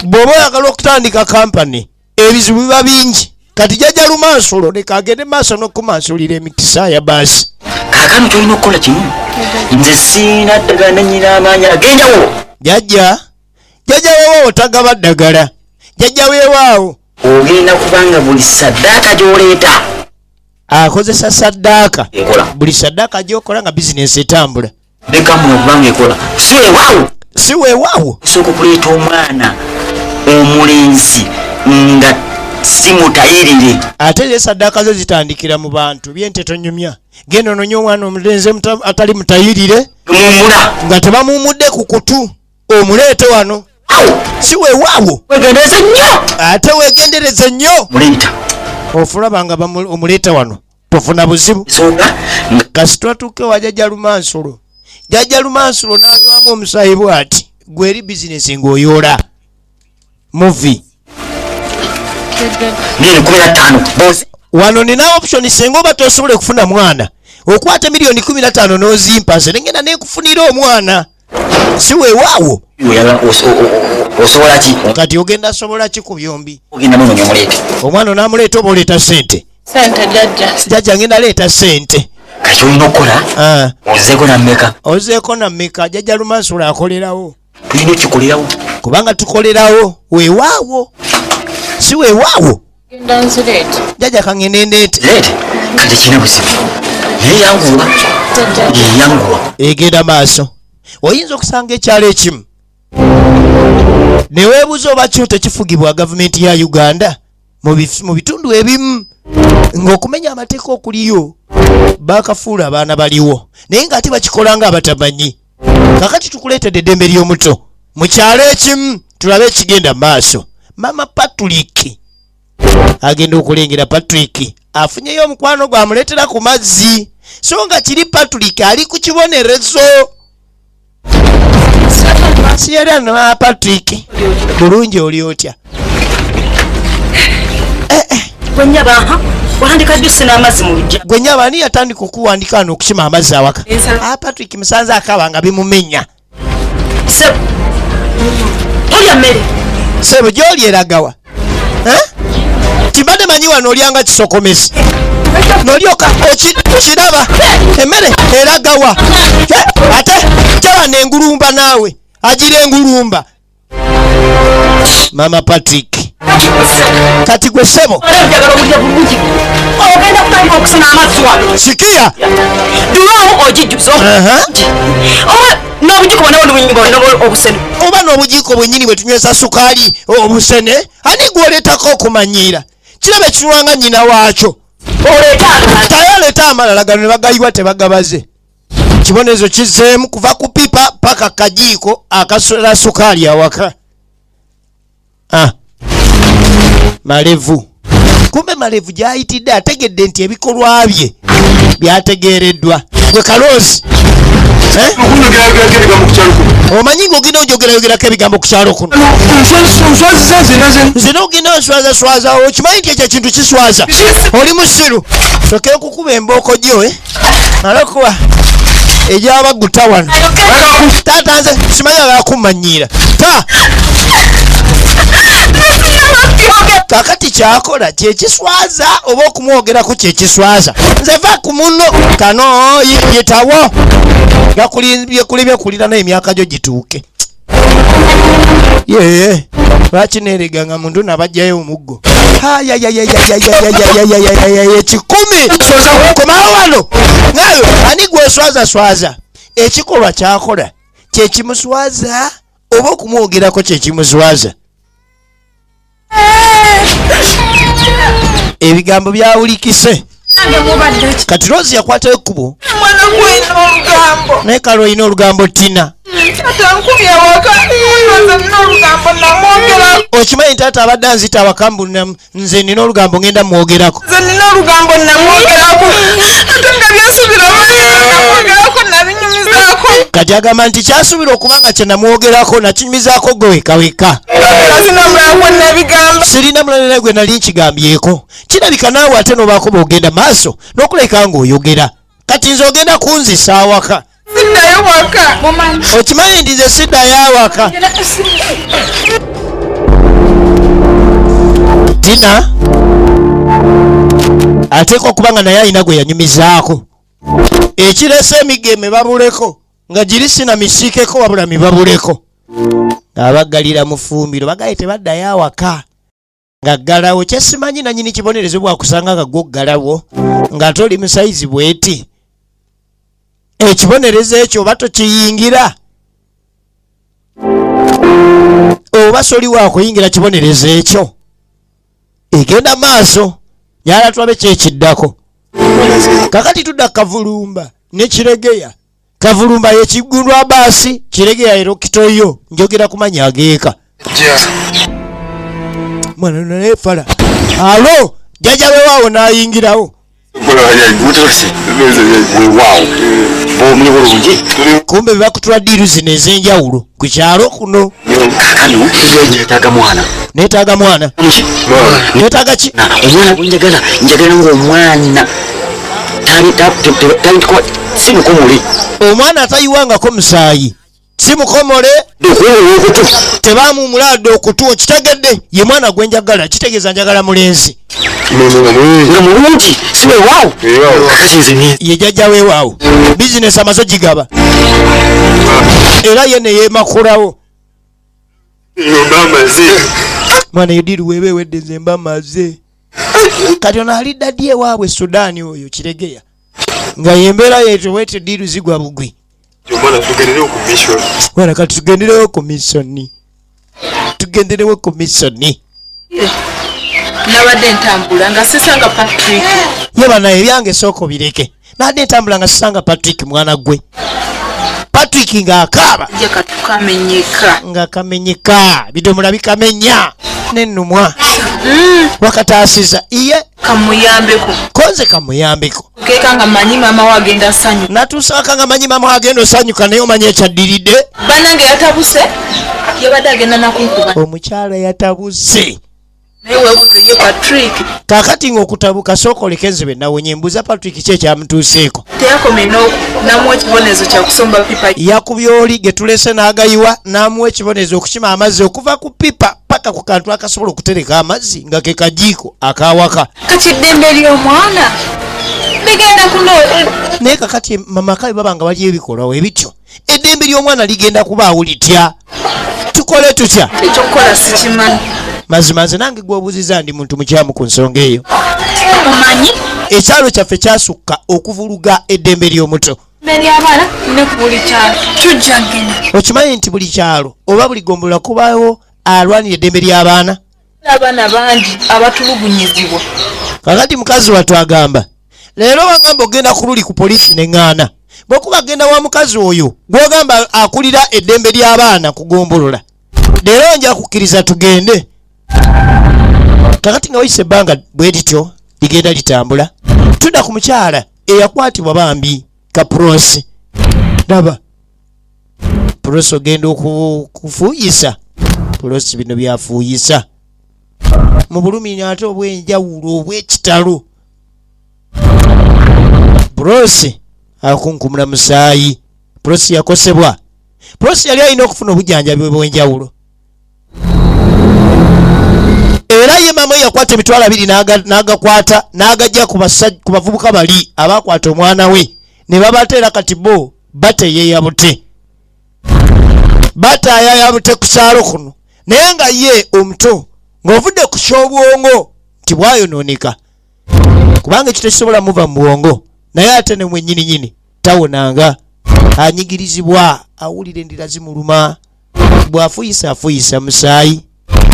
Bw'oba oyagala okutandika kampani, ebizibu biba bingi. Kati jjajja lumansulo, leka agende maaso n'okumansulira emikisa ya baasi. Kaakano kyolina okukola kimu, nze siina ddagala nenyina amaanyi ag'enjawulo. Jjajja, jjajja weewaawo tagaba ddagala, jjajja weewaawo. Ogenda kubanga buli saddaaka gy'oleeta akozesa saddaaka. Ekola. Buli saddaaka gyokola nga bizinensi etambula. Ne kampuni okubanga ekola, si weewaawo? Si weewaawo. Osooka okuleeta omwana omulenzi nga si mutayirire. Ate ze saddaaka zo zitandikira mu bantu byente tonyumya. Genda ononye omwana omulenzi atali mutayirire mumula nga tebamumudde ku kutu, omuleete wano. Awo. Si weewaawo? Wegendereze nnyo. Ate wegendereze nnyo. Muleeta. Ofulaba nga omuleeta wano tofuna buzibu. Sooka nga Kasi twatuuke wa jjajja Lumansulo. Jjajja Lumansulo n'anywamu omusaayi bw'ati, gwe eri bizinesi ng'oyoola muvi. 15 million bozi. Wano nina option, singa oba tosobole kufuna mwana, okwata 15 million n'ozimpa, nze nengenda nenkufunira omwana. Si weewaawo? Oyagala osobola ki? Kati ogenda sobola ki ku byombi? Ogenda munonya omuleete. Omwana onaamuleeta oba oleeta sente? Sente, jjajja. Jjajja, ngenda leeta sente. Kati olina okukola Ah, ozeeko nammeka? Ozeeko nammeka? Jjajja Lumansulo akolerawo. Tulina okukikolerawo. Kubanga tukolerawo. Weewaawo, si weewaawo? Genda nzireete. Jjajja, kangende ndeete. Leete, kati tekirina buzibu, naye yanguwa. Jjajja. Yanguwa. Egenda maaso, oyinza okusanga ekyalo ekimu neweebuuza oba kyo tekifugibwa gavumenti ya Uganda. Mu bitundu ebimu ng'okumenya amateeka okuliyo bakafuula abaana baliwo, naye ng'ate bakikola nga abatamanyi. Kakati tukuleetedde eddembe ly'omuto mu kyalo ekimu, tulabe ekigenda mu maaso. Mama Patrick agenda okulengera Patrick afunyeyo omukwano gwamuleetera ku mazzi, so nga kiri Patrick ali ku kibonerezo. Siyera na Patrick bulungi, oli otya? Gwe nyaba, ha, watandika ddi osena amazzi mu lujja? Gwe nyaba, ani yatandika okuwandika wano okukima amazzi awaka? Ah, Patrick musanze akaba nga bimumenya. Sebo, tolya mmere? Sebo, gyoli eragawa? Eh? Kimbadde manyi wano olyanga kisokomesi, nolyoka okiraba emmere eragawa. Eh, ate kyabana engulumba, naawe agira engulumba. Mama Patrick, kati gwe sebo. Njagala owulire bulungi, ogenda kutandika okusena amazzi wano. Sikiya. Duloomu ogijjuza oba n'obujiko bwonna buno obusene. Oba n'obujiiko bwennyini bwe tunywesa sukaali obusene. Ani gwoleetako okumanyiira? Kiraba ekinwanga nnyina waakyo. Tayo oleete amalala gano ne bagayiwa tebagabaze. Kibonerezo kizzeemu kuva ku pipa paka kajiiko akasula sukaali awaka. Ah. Malevu. Kumbe Malevu gy'ayitidde ategedde nti ebikolwa bye byategeereddwa. Gwe kaloozi. Eh? Omanyi ng'ogenda onjogerayogerako ebigambo ku kyalo kuno. Nze n'ogenda onswazaswaza okimanyi nti ekyo ekintu kiswaza. Oli musiru. Soka okukuba embooko gyo eh? Alakuba egyabaguta wano. Taata nze simanyi abakummanyiira. Ta! Kakati kyakola kyekiswaza oba okumwogerako kyekiswaza. Nze va ku munno kano yitawo. Gakulibye kulira naye emyaka gyo gituuke. Yee, lwaki neerega nga muntu nabajjayo omuggo? Ekikumi komawo wano nayo ani gweswaza swaza? Ekikolwa kyakola kyekimuswaza oba okumwogerako kyekimuswaza? Ebigambo byawulikise. Kati Rose yakwata ekkubo naye kale olina olugambo Tina. Okimanyi taata abadde anzita awaka mbu nze nina olugambo ngenda mwogerako. Nze nina olugambo namwogerako ate nga byasuubira namwogerako nabinyumizaako. Kati agamba nti kyasuubira okuba nga kye namwogerako nakinyumizaako gwe weka weka. Sirina mulala naye gwe nali nkigambyeko. Kirabika naawe ate n'obaako bw'ogenda maaso n'okuleka ng'oyogera. Kati nze ogenda kunzisa awaka. Siddayo waka. Okimanyi nti nze siddayo awaka. Tina ateekwa okuba nga naye alina gwe yanyumizaako. Ekirese emigeme babuleko nga giri sina misiikeko wabula mibabuleko. Abaggalira mu ffumbiro bagaye tebaddayo awaka. Nga ggalawo kyesimanyi nanyini kibonerezo bwakusanga nga gwoggalawo nga ate oli musayizi bweti. Ekibonerezo ekyo oba tokiyingira oba soli wakuyingira kibonerezo ekyo. Egenda maaso nyala tulabe kyekiddako. Kakati tudda Kavulumba ne Kiregeya. Kavulumba ye Kiggundu Abaasi, Kiregeya ye Rokitoyo. Njogera kumanya ageeka. Mwana naye fala. Alo, jjajja we waawo n'ayingirawo. Kumbe bakutula ddiiru zino ez'enjawulo ku kyalo kuno. Neetaaga mwana. Neetaaga mwana. Neetaaga ki? Omwana gwe njagala, njagala ng'omwana si mukomole. Omwana atayiwangako musaayi si mukomole. Tebamumulaadde okutu, okitegedde? Ye mwana gwe njagala, kitegeeza njagala mulenzi. Nga mulungi, si weewaawo. Ye jjajja weewaawo. Bizinesi amaze gigaba. Era ye ne yeemakulawo. Mwana eyo diiru weeba ewedde nze mba maze. Kati ono ali dadi ewaabwe Sudaani oyo Kiregeya. Nga y'embeera yeeto bwetyo diiru zigwa bugwi. Mwana kati tugenderewo ku mission. Tugenderewo ku mission. Nabadde ntambula nga sisanga Patrick. Ye banaye ebyange sooka obireke. Nabadde ntambula nga sisanga Patrick mwana gwe. Patrick ng'akaaba. Nje katukamenyeka. Nga kamenyeka. Bidomola bikamenya. Nennumwa. Wakataasiza. Iye. Kamuyambeko. Konze kamuyambeko. Keeka nga manyi maama we agenda asanyuka. Natuusaako nga manyi maama we agenda osanyuka naye omanyi ekyaddiridde. Bannange yatabuse. Yabadde agenda nakunkuba. Omukyala yatabuse. Naye weebuuze ye Patrick. Kaakati ng'okutabuka sooka oleke nze be nawonye mbuuza Patrick ki ekyamutuuseeko. Teyakomye n'amuwa ekibonerezo kya kusomba pipa. Yakubye oli ge tulese n'agayiwa n'amuwa ekibonerezo okukima amazzi okuva ku pipa paka ku kantu akasobola okutereka amazzi nga ke kajiiko akawaka. Kati eddembe ly'omwana ligenda kuno. Naye kakati mamaka bwe baba nga waliyo ebikolwa ebityo eddembe ly'omwana ligenda kubaawo litya? Tukole tutya? Ekyokukola sikimanyi. Mazima nze nange gw'obuuzizza ndi muntu mukyamu ku nsonga eyo. Omanyi? Ekyalo kyaffe kyasukka okuvuluga eddembe ly'omuto. Ery'abaana ne ku buli kyalo tujja genda. Okimanyi nti buli kyalo oba buli ggombolola kubaawo alwanira eddembe ly'abaana? Abaana bangi abatulugunyizibwa. Kakati mukazi wattu agamba leero wagamba ogenda ku luli ku poliisi ne ŋŋaana bwekuba genda wa mukazi oyo gwogamba akulira eddembe ly'abaana kugombolola leero nja kukkiriza tugende. Kakati nga wayise ebbanga bwe lityo ligenda litambula, tudda ku mukyala eyakwatibwa bambi kaprosi. Laba prosi ogenda okufuuyisa prosi, bino byafuuyisa mu bulumi ate obw'enjawulo obw'ekitalo. Prosi akunkumula musaayi, prosi yakosebwa, prosi yali alina okufuna obujjanjabi obw'enjawulo. Era ye maama yakwata 20,000 n'agakwata n'agajja ku bavubuka bali abakwata omwana we ne babateera. Kati bo bateyeeya bute, bataayaya bute ku kyalo kuno, naye nga ye omuto ng'ovudde ku ky'obwongo nti bwayonooneka, kubanga ekyo tekisobola muva mu bwongo, naye ate ne mwennyininyini tawonanga, anyigirizibwa, awulira endira zimuluma, bw'afuuyisa afuuyisa musaayi.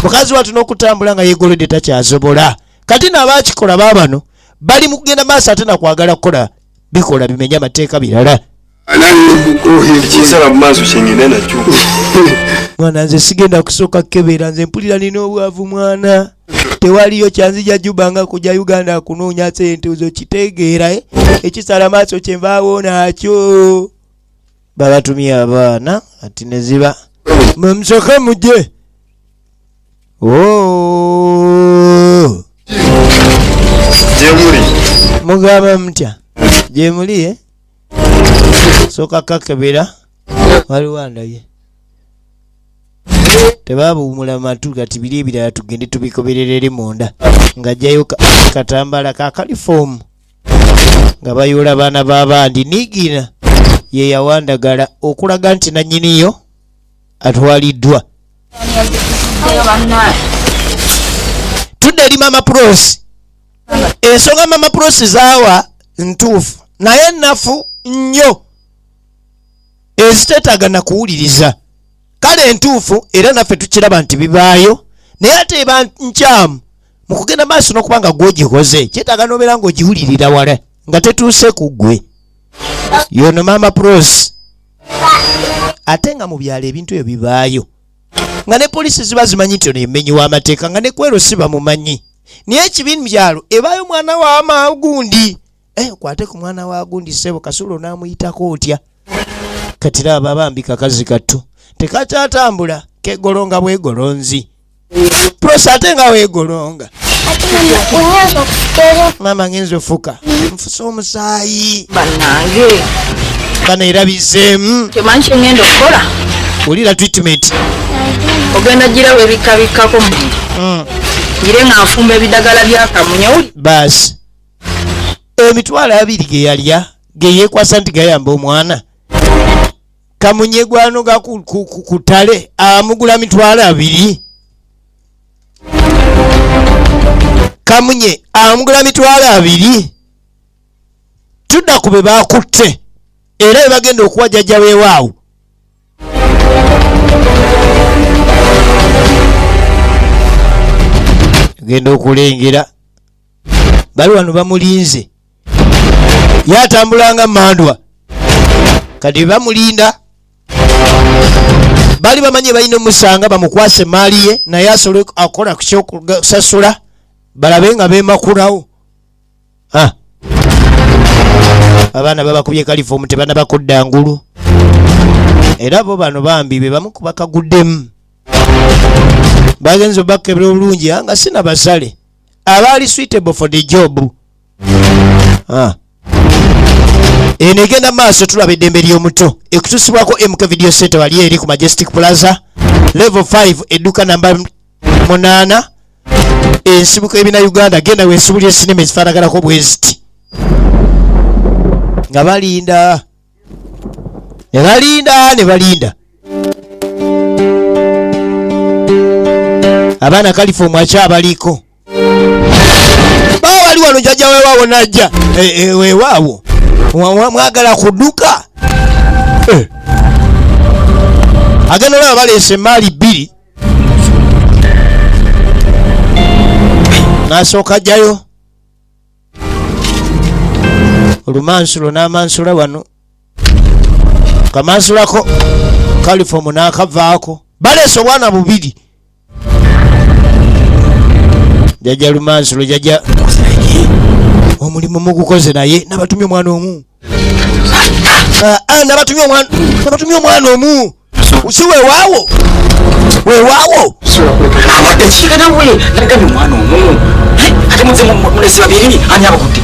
Mukazi wattu n'okutambula nga yeegoledde takyasobola. Kati naabakikola baabano bali mu kugenda maaso ate nakwagala kukola bikola bimenya amateeka birala. Ekisala mu maaso kyengenda nakyo. Mwana, nze sigenda kusooka kukebera, nze mpulira nina obwavu mwana, tewaliyo kyanzija Juba nga kujja Uganda kunoonya sente ozo kitegeera, eh? Ekisala maaso kyenvaawo nakyo. Babatumye abaana ati ne ziba mwe musooke mujje. Oh. Gyemuli. Mugamba mutya gyemuli, eh? Sooka kakebera, waliwo andabye, tebabuwumula matu. Kati biri ebirala tugende tubikoberera eri munda. Ng'ajjayo katambala ka kalifoomu nga bayoola baana b'abandi. Niigina ye yawandagala okulaga nti nannyiniyo atwaliddwa. Tudde eri mama Prosi. Ensonga mama Prosi zaawa ntuufu naye nnafu nnyo eziteetaaga na kuwuliriza. Kale entuufu era naffe tukiraba nti bibaayo, naye ate eba nkyamu mu kugenda maaso n'okuba nga gw'ogikoze kyetaaga n'obeera ng'ogiwulirira wala nga tetuuse ku ggwe. Yono mama Prosi, ate nga mu byalo ebintu ebyo bibaayo, nga ne poliisi ziba zimanyi nti ono yemenyi w'amateeka, nga ne kwero si bamumanyi, naye ekibi mu byalo ebaayo mwana wa magundi, eh, okwate ku mwana wa gundi ssebo kasulo n'amuyitako otya. Kati laba bambi kakazi kattu tekakyatambula, kegolonga bwegolonzi. Prosi ate nga weegolonga. Ati mama, unyaza okufuka. Maama, ngenza ofuka, nfuse omusaayi. Bannange. Bana era bizeemu. Kyomanyi kyengenda okukola? Wulira treatment. Ogenda gira webikkabikkako mubiri, ngire nga nfumba ebidagala bya kamunye. Baasi 20,000 ge yalya ge yeekwasa nti gayamba omwana, kamunye gwanoga ku ttale amugula 20,000, kamunye amugula 20,000. Tudda ku be bakutte era be bagenda okuwa jjajja weewaawo. Genda okulengera bali wano bamulinze, yatambulanga mandwa. Kati bamulinda, bali bamanye balina omusanga bamukwase emaali ye, naye asobole akola ku kyokusasula balabe nga bemakulawo. Ah. Abaana babakubye kalifoomu, tebanabakudda ngulu, era bo bano bambi be bamu ku bakaguddemu. Bagenze obakebera obulungi, ah, nga sina basale abaali suitable for the job. Ah. Eno egenda maaso, tulaba eddembe ly'omuto ekutuusibwako MK Video Center, wali eri ku Majestic Plaza level 5, edduka namba 8, ensibuko ebina Uganda. Genda wesubulya sinema ezifaanaganako bweziti. Nga balinda ne balinda ne balinda abaana kalifoomu akyabaliko bawali wano. Jjajja weewaawo najja. Eh, eh, weewaawo. Mwagala kuduka. Eh. Agenda olaba baleese emaali bbiri, n'asooka ajjayo. Olumansulo n'amansula wano kamansulako kalifomu n'akavaako. Baleese obwana bubiri. Jajja lumansulo, jajja omulimu mugukoze, naye nabatumye omwana omu. Ah, nabatumye omwana, nabatumye omwana omu, si weewaawo, weewaawo. Abadde kiika nawe nagambye omwana omu, ate muze mulesi babiri, ani abakutte?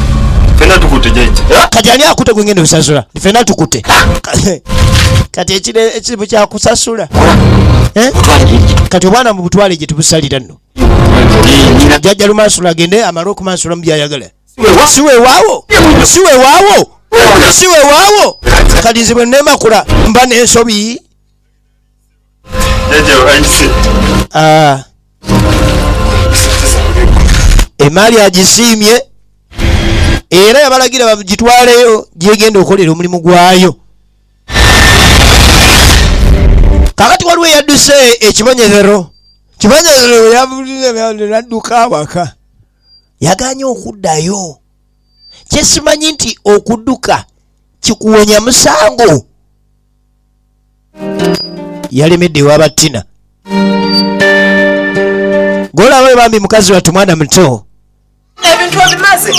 Fena tukutte, jajja. Kati ani akutte gwe ngenda osasula? Fena tukutte. Kati ekizibu kyakusasula. Eh? Kati obwana mu butwale gye tubusalira nno. Jajja lumansula agende amale okumansula mu byayagala. Si weewaawo, si weewaawo, si weewaawo. Kati nze bwe neemakula mba n'ensobi. Jajja ayise. Ah. Emaali agisiimye era yabalagira bagitwaleyo gyegenda okukolera omulimu gwayo. Kakati waliwo eyadduse ekibonyezero, kibonyezero yadduka awaka, yaganye okuddayo. Kyesimanyi nti okudduka kikuwonya musango. Yalemedde ewabatina golaba bambi mukazi wattu mwana muto. Ebintu obimaze?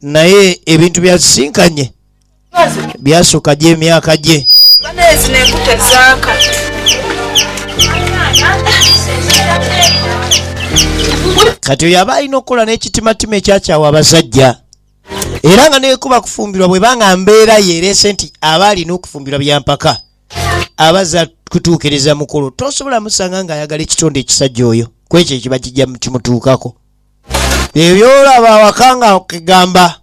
Naye ebintu byasisinkanye byasukka gye emyaka gye. Banezi nenkute zaaka. Kati oyo aba alina okukola n'ekitimatima ekyakyawa abasajja, era nga nekuba kufumbirwa bwebanga mbeera yeerese nti aba alina okufumbirwa byampaka, abaza kutuukiriza mukulu. Tosobola musanga ng'ayagala ekitonde ekisajja oyo kwekyo ekiba kijja kimutuukako. Ebyolaba awaka nga kegamba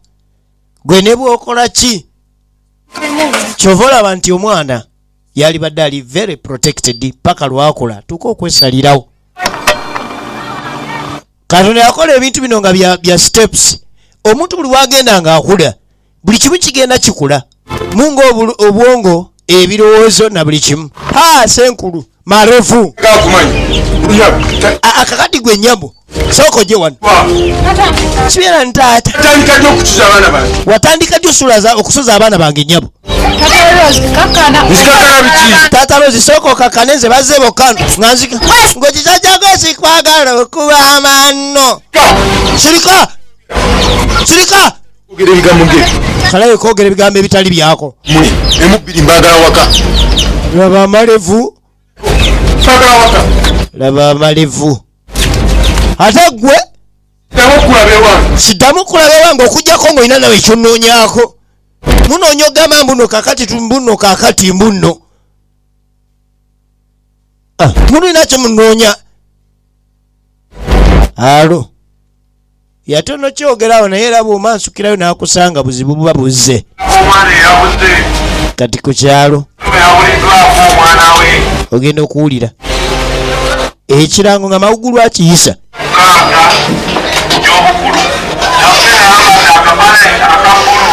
gwe ne bwokola ki, kyova olaba nti omwana yalibadde ali very protected paka lwakula tuuka okwesalirawo. Katonda yakola ebintu bino nga bya steps. Omuntu buli wagenda ng'akula, buli kimu kigenda kikula munga obwongo, ebirowoozo na buli kimu. Ha, senkulu marefu. Akakati gwe nyabo, sooka ojje wano. Kibeera ntaata. Tandika ddi okutuza abaana bange? Watandika ddi okusuza abaana bange, nyabo? Nzikakala biki? Taata Rozi, sooka okakkane. Nze bazze bokka nga nzika ng'ekisajjako sikwagala okuba amano. Sirika, sirika. Ogera ebigambo nge. Kalabe kwogera ebigambo ebitali byako. Mwe emubbiri mbagala waka. Laba amalevu. Mbagala waka. Laba amalevu, ate gwe. Ddamu okulaba ewange. Siddamu kulaba ewange okugjako ng'olina nawe ekyonoonyaako. Munoonya ogamba mbuno kakati mbuno kakati mbuno. Ah, mulina kyemunoonya alo yatono kyogerawo, naye era bw'omansukirayo n'akusanga buzibu buba buzze. Omwana eyabuze. Kati ku kyalo Yabuliddwako omwana we. Ogenda okuwulira ekirango nga mawugulu akiyisa. 6 gy'obukulu, yabuze ayambadde akapale aka bbulu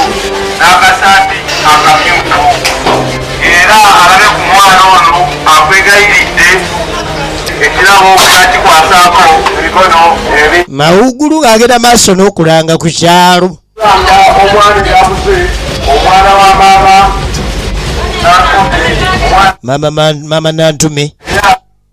n'akasaati akamyufu. Era alabe ku mwana ono akwegayiridde ekirabo nakikwasaako emikono ebi. Mawugulu ng'agenda maaso n'okulanga ku kyalo. Nga omwana eyabuze, omwana wa maama Nantume, omwana Mama Nantume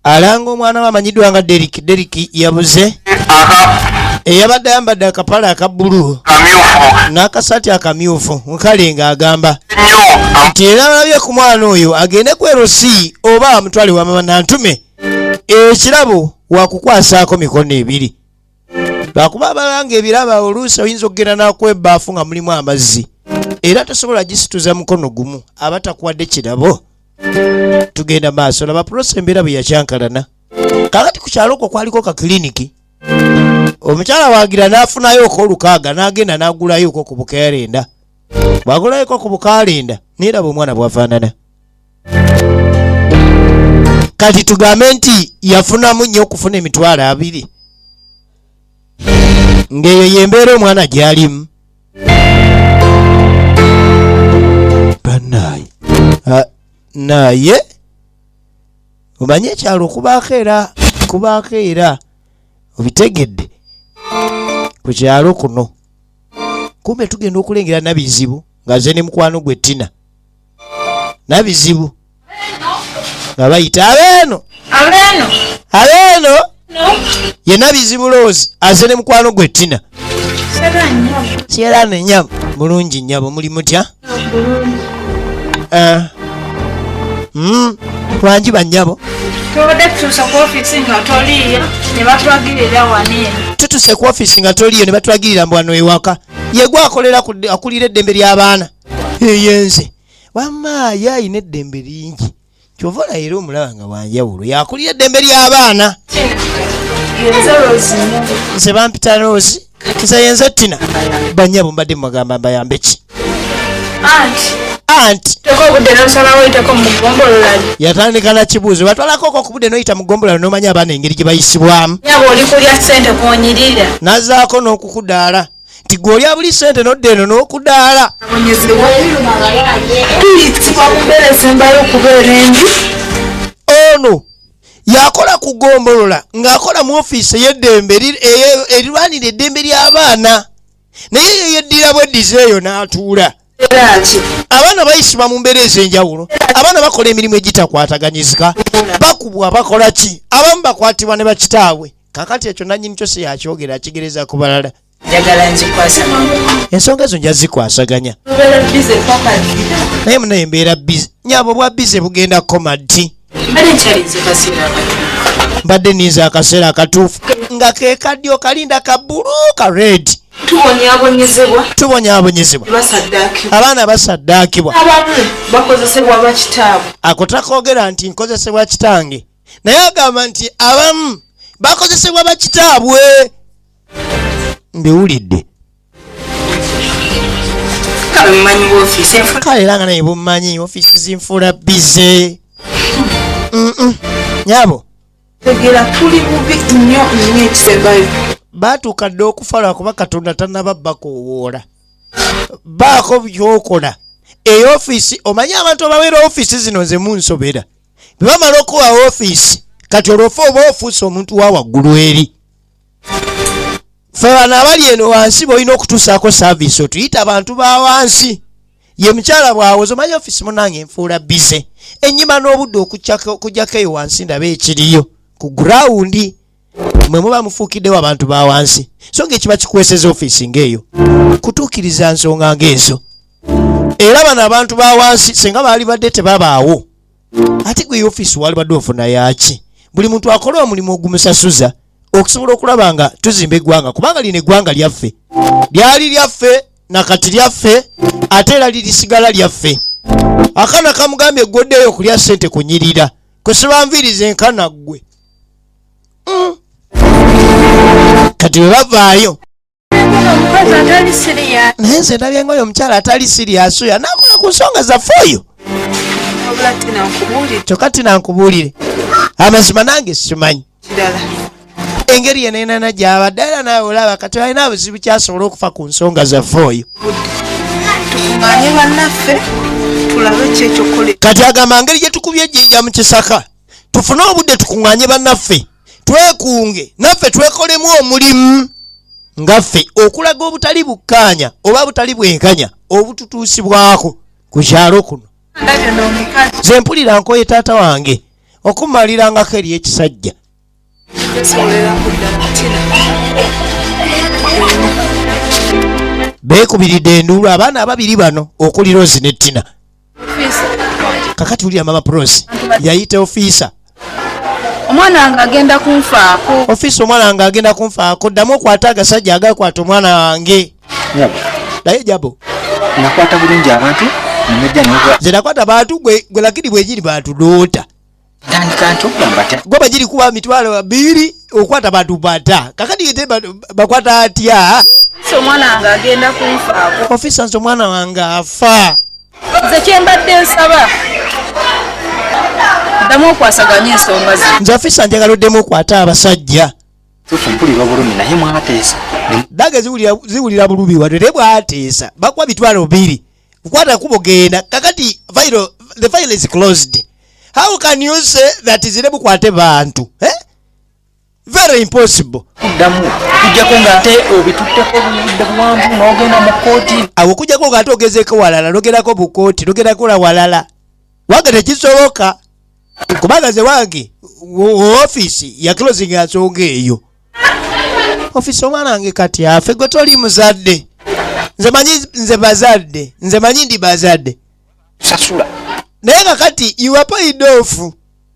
alanga omwana we amanyiddwa nga Derik. Derik yabuze, aka eyabadde ayambadde akapale aka bbulu kamyufu n'akasaati akamyufu. Nkale ng'agamba nnyo nti era alabye ku mwana oyo agende ku erosi oba amutwale wa mama Nantume, ekirabo wakukwasaako mikono ebiri, lwakuba abalanga ebirabo oluusi oyinza okugenda nakuwa ebbaafu nga mulimu amazzi, era tosobola gisituza mukono gumu, aba takuwadde kirabo. Tugenda maaso, laba process embeera bwe yakyankalana. Kakati ku kyalo okwo kwaliko ka kiliniki. Omukyala wagira n'afunayo okolukaaga n'agenda n'agulayo ku bukalenda. Bw'agulayo ku bukalenda, neeraba omwana bw'afaanana. Kati tugambe nti yafunamu nnyo okufuna 20,000, ng'eyo yembeera omwana gy'alimu. Bannaaye, naye omanye ekyalo kubaako, era kubaako, era obitegedde ku kyalo kuno kumbe tugenda okulengera nabizibu. Ng'aze ne mukwano gwe Tina. Nabizibu nga bayita abeeno. Abeeno. Abeeno. Ye Nabizibu Rose aze ne mukwano gwe Tina. Sierra nnyabo. Bulungi nnyabo, muli mutya? Wangi bannyabo. Tubadde tutuuse ku ofiisi nga toliiyo ne batulagirira wano eno. Tutuse ku ofiisi nga toliiyo ne batulagirira mbu wano ewaka. Ye gwe akolera ku akulira eddembe ly'abaana. Eyenze. Wamma ye alina eddembe lingi. Ky'ova olaba era omulaba nga wanjawulo. Y'akulira eddembe ly'abaana. Yenze Rose nnyabo. Nze bampita Rose. Nze yenze Tina. Bannyabo mbadde mubagamba mbayambe ki? Anti. Anti. Teka obudde n'osalawo oyiteko mu ggombolola. Yatandika na kibuuzo. Batwalako ko ku budde n'oyita mu ggombolola n'omanya abaana engeri gye bayisibwamu. Nnyabo oli kulya ssente kw'onyirira. N'azzaako n'okukudaala. Nti gwe olya buli ssente n'odda eno n'okudaala. Tuyitibwa mu mbeera esembayo okubeera embi. Ono yakola ku ggombolola ng'akola mu ofiisi ey'eddembe erirwanira eddembe ly'abaana. Naye ye yeddira bweddiza eyo n'atuula. Abaana bayisibwa mu mbeera ez'enjawulo. Abaana bakola emirimu egitakwataganyizika. Bakubwa, bakola ki? Abamu bakwatibwa ne bakitaabwe. Kaakati ekyo nannyini kyo si yakyogera, akigereza ku balala. Njagala nzikwasaganya. Ensonga ezo nja zikwasaganya. Mbeera busy paka ddi? Naye munaye mbeera busy. Nnyabo bwa busy bugenda kukoma ddi? Mbadde nkyalinze kaseera akatuufu. Mbadde nninze akaseera akatuufu. Nga ke kaddi okalinda ka bbulu ka red. Tubonyaabonyezebwa. Tubonyaabonyezebwa. Basaddaakibwa. Abaana basaddaakibwa. Abamu bakozesebwa bakitaabwe. Ako takoogera nti nkozesebwa kitange. Naye agamba nti abamu bakozesebwa bakitaabwe. Mbiwulidde. Kale mumanyi woofiisi enfuula. Kale era nga naye bummanyi ofiisi zinfuula bize. Nyabo. Tegera tuli bubi nnyo nnyo ekisembayo. Baatuuka dda okufa lwakuba Katonda tannaba bakoowoola. Baako by'okola. Eyo ofiisi, omanyi abantu abaweera ofiisi zino nze munsobera. Bwe bamala okuwa ofiisi, kati olwo ofa oba ofuuse omuntu wa waggulu eri. Ffe bano abali eno wansi b'olina okutuusaako saaviisi otuyita abantu ba wansi. Ye mukyala bw'awoza, omanyi ofiisi munnange enfuula bize. Ennyima n'obudde okujjako eyo wansi ndabe ekiriyo ku gurawundi. Mwe muba mufuukiddewo abantu ba wansi. So ng'ekiba kikweseza ofiisi ng'eyo kutuukiriza nsonga ng'ezo. Era bano abantu ba wansi singa baali badde tebabaawo, ate gwe ofiisi wali badde ofuna yaaki? Buli muntu akola omulimu ogumusasuza okusobola okulaba nga tuzimba eggwanga, kubanga lino eggwanga lyaffe, lyali lyaffe na kati lyaffe, ate era lirisigala lyaffe. Akaana kamugambye eggoddeyo okulya ssente kunyirira kusiba nviiri zenkana ggwe. Kati bwe bavaayo naye nze ndabye nga oyo omukyala atali sirias oyo anaakola ku nsonga zaffe oyo. Kyokka Tina nkubuulire amazima nange simanyi engeri yenenana gy'abadde, era naawe olaba kati alina buzibu kyasobola okufa ku nsonga zaffe oyo. Tukuŋŋaanye bannaffe tulabe ki ekyokukola. Kati agamba ngeri gye tukubye ejjinja mu kisaka, tufune obudde tukuŋŋaanye bannaffe, twekunge naffe twekolemu omulimu nga ffe okulaga obutali bukkaanya oba butali bwenkanya obututuusibwako ku kyalo kuno. Nze mpulira nkoye taata wange okumalirangako eri ekisajja. Beekubiridde enduulu abaana ababiri bano okuli Rose ne Tina. Kakati wulira mama Rose yayita ofiisa. Omwana wange agenda kunfaako. Ofiisa omwana wange agenda kunfaako. Ddamu okwate agasajja agakwata omwana wange. Naye jabo. Nakwata bulungi abantu nemujja n'ogwa. Nze nakwata abantu gwe lakini bwegiri batudoota. Ntandika nti okugamba ata. Gwe bagiri kuwa mitwalo abiri okwata bantu bata. Kakati ete bakwata atya? Ofiisa omwana wange agenda kunfaako. Ofiisa nze omwana wange afa. Nze kye mbadde nsaba ddamu okwasaganya ensonga zino. Nze ofiisa njagala oddemu okwate abasajja. Tufu mpulira obulumi naye mwateesa. Dage ziwulira bulumi wano naye mwateesa. Bakuwa mitwalo biri. Kukwata kubo genda. Kakati file, the file is closed. How can you say that zire bukwate bantu? Very impossible. kuddamu okujjako ng'ate obitutteko obudde buwanvu n'ogenda mu kkooti. Awo okujjako ng'ate ogezeeko walala, nogerako mu kkooti, nogerako la walala, wange tekisoboka kubanga ze wange ofiisi ya closing nsonga eyo ofiisi. Omwana wange kati afe, gwe toli muzadde, nze manyi nze bazadde, nze manyi ndi bazadde. Sasula. Naye nga kati you are paid off,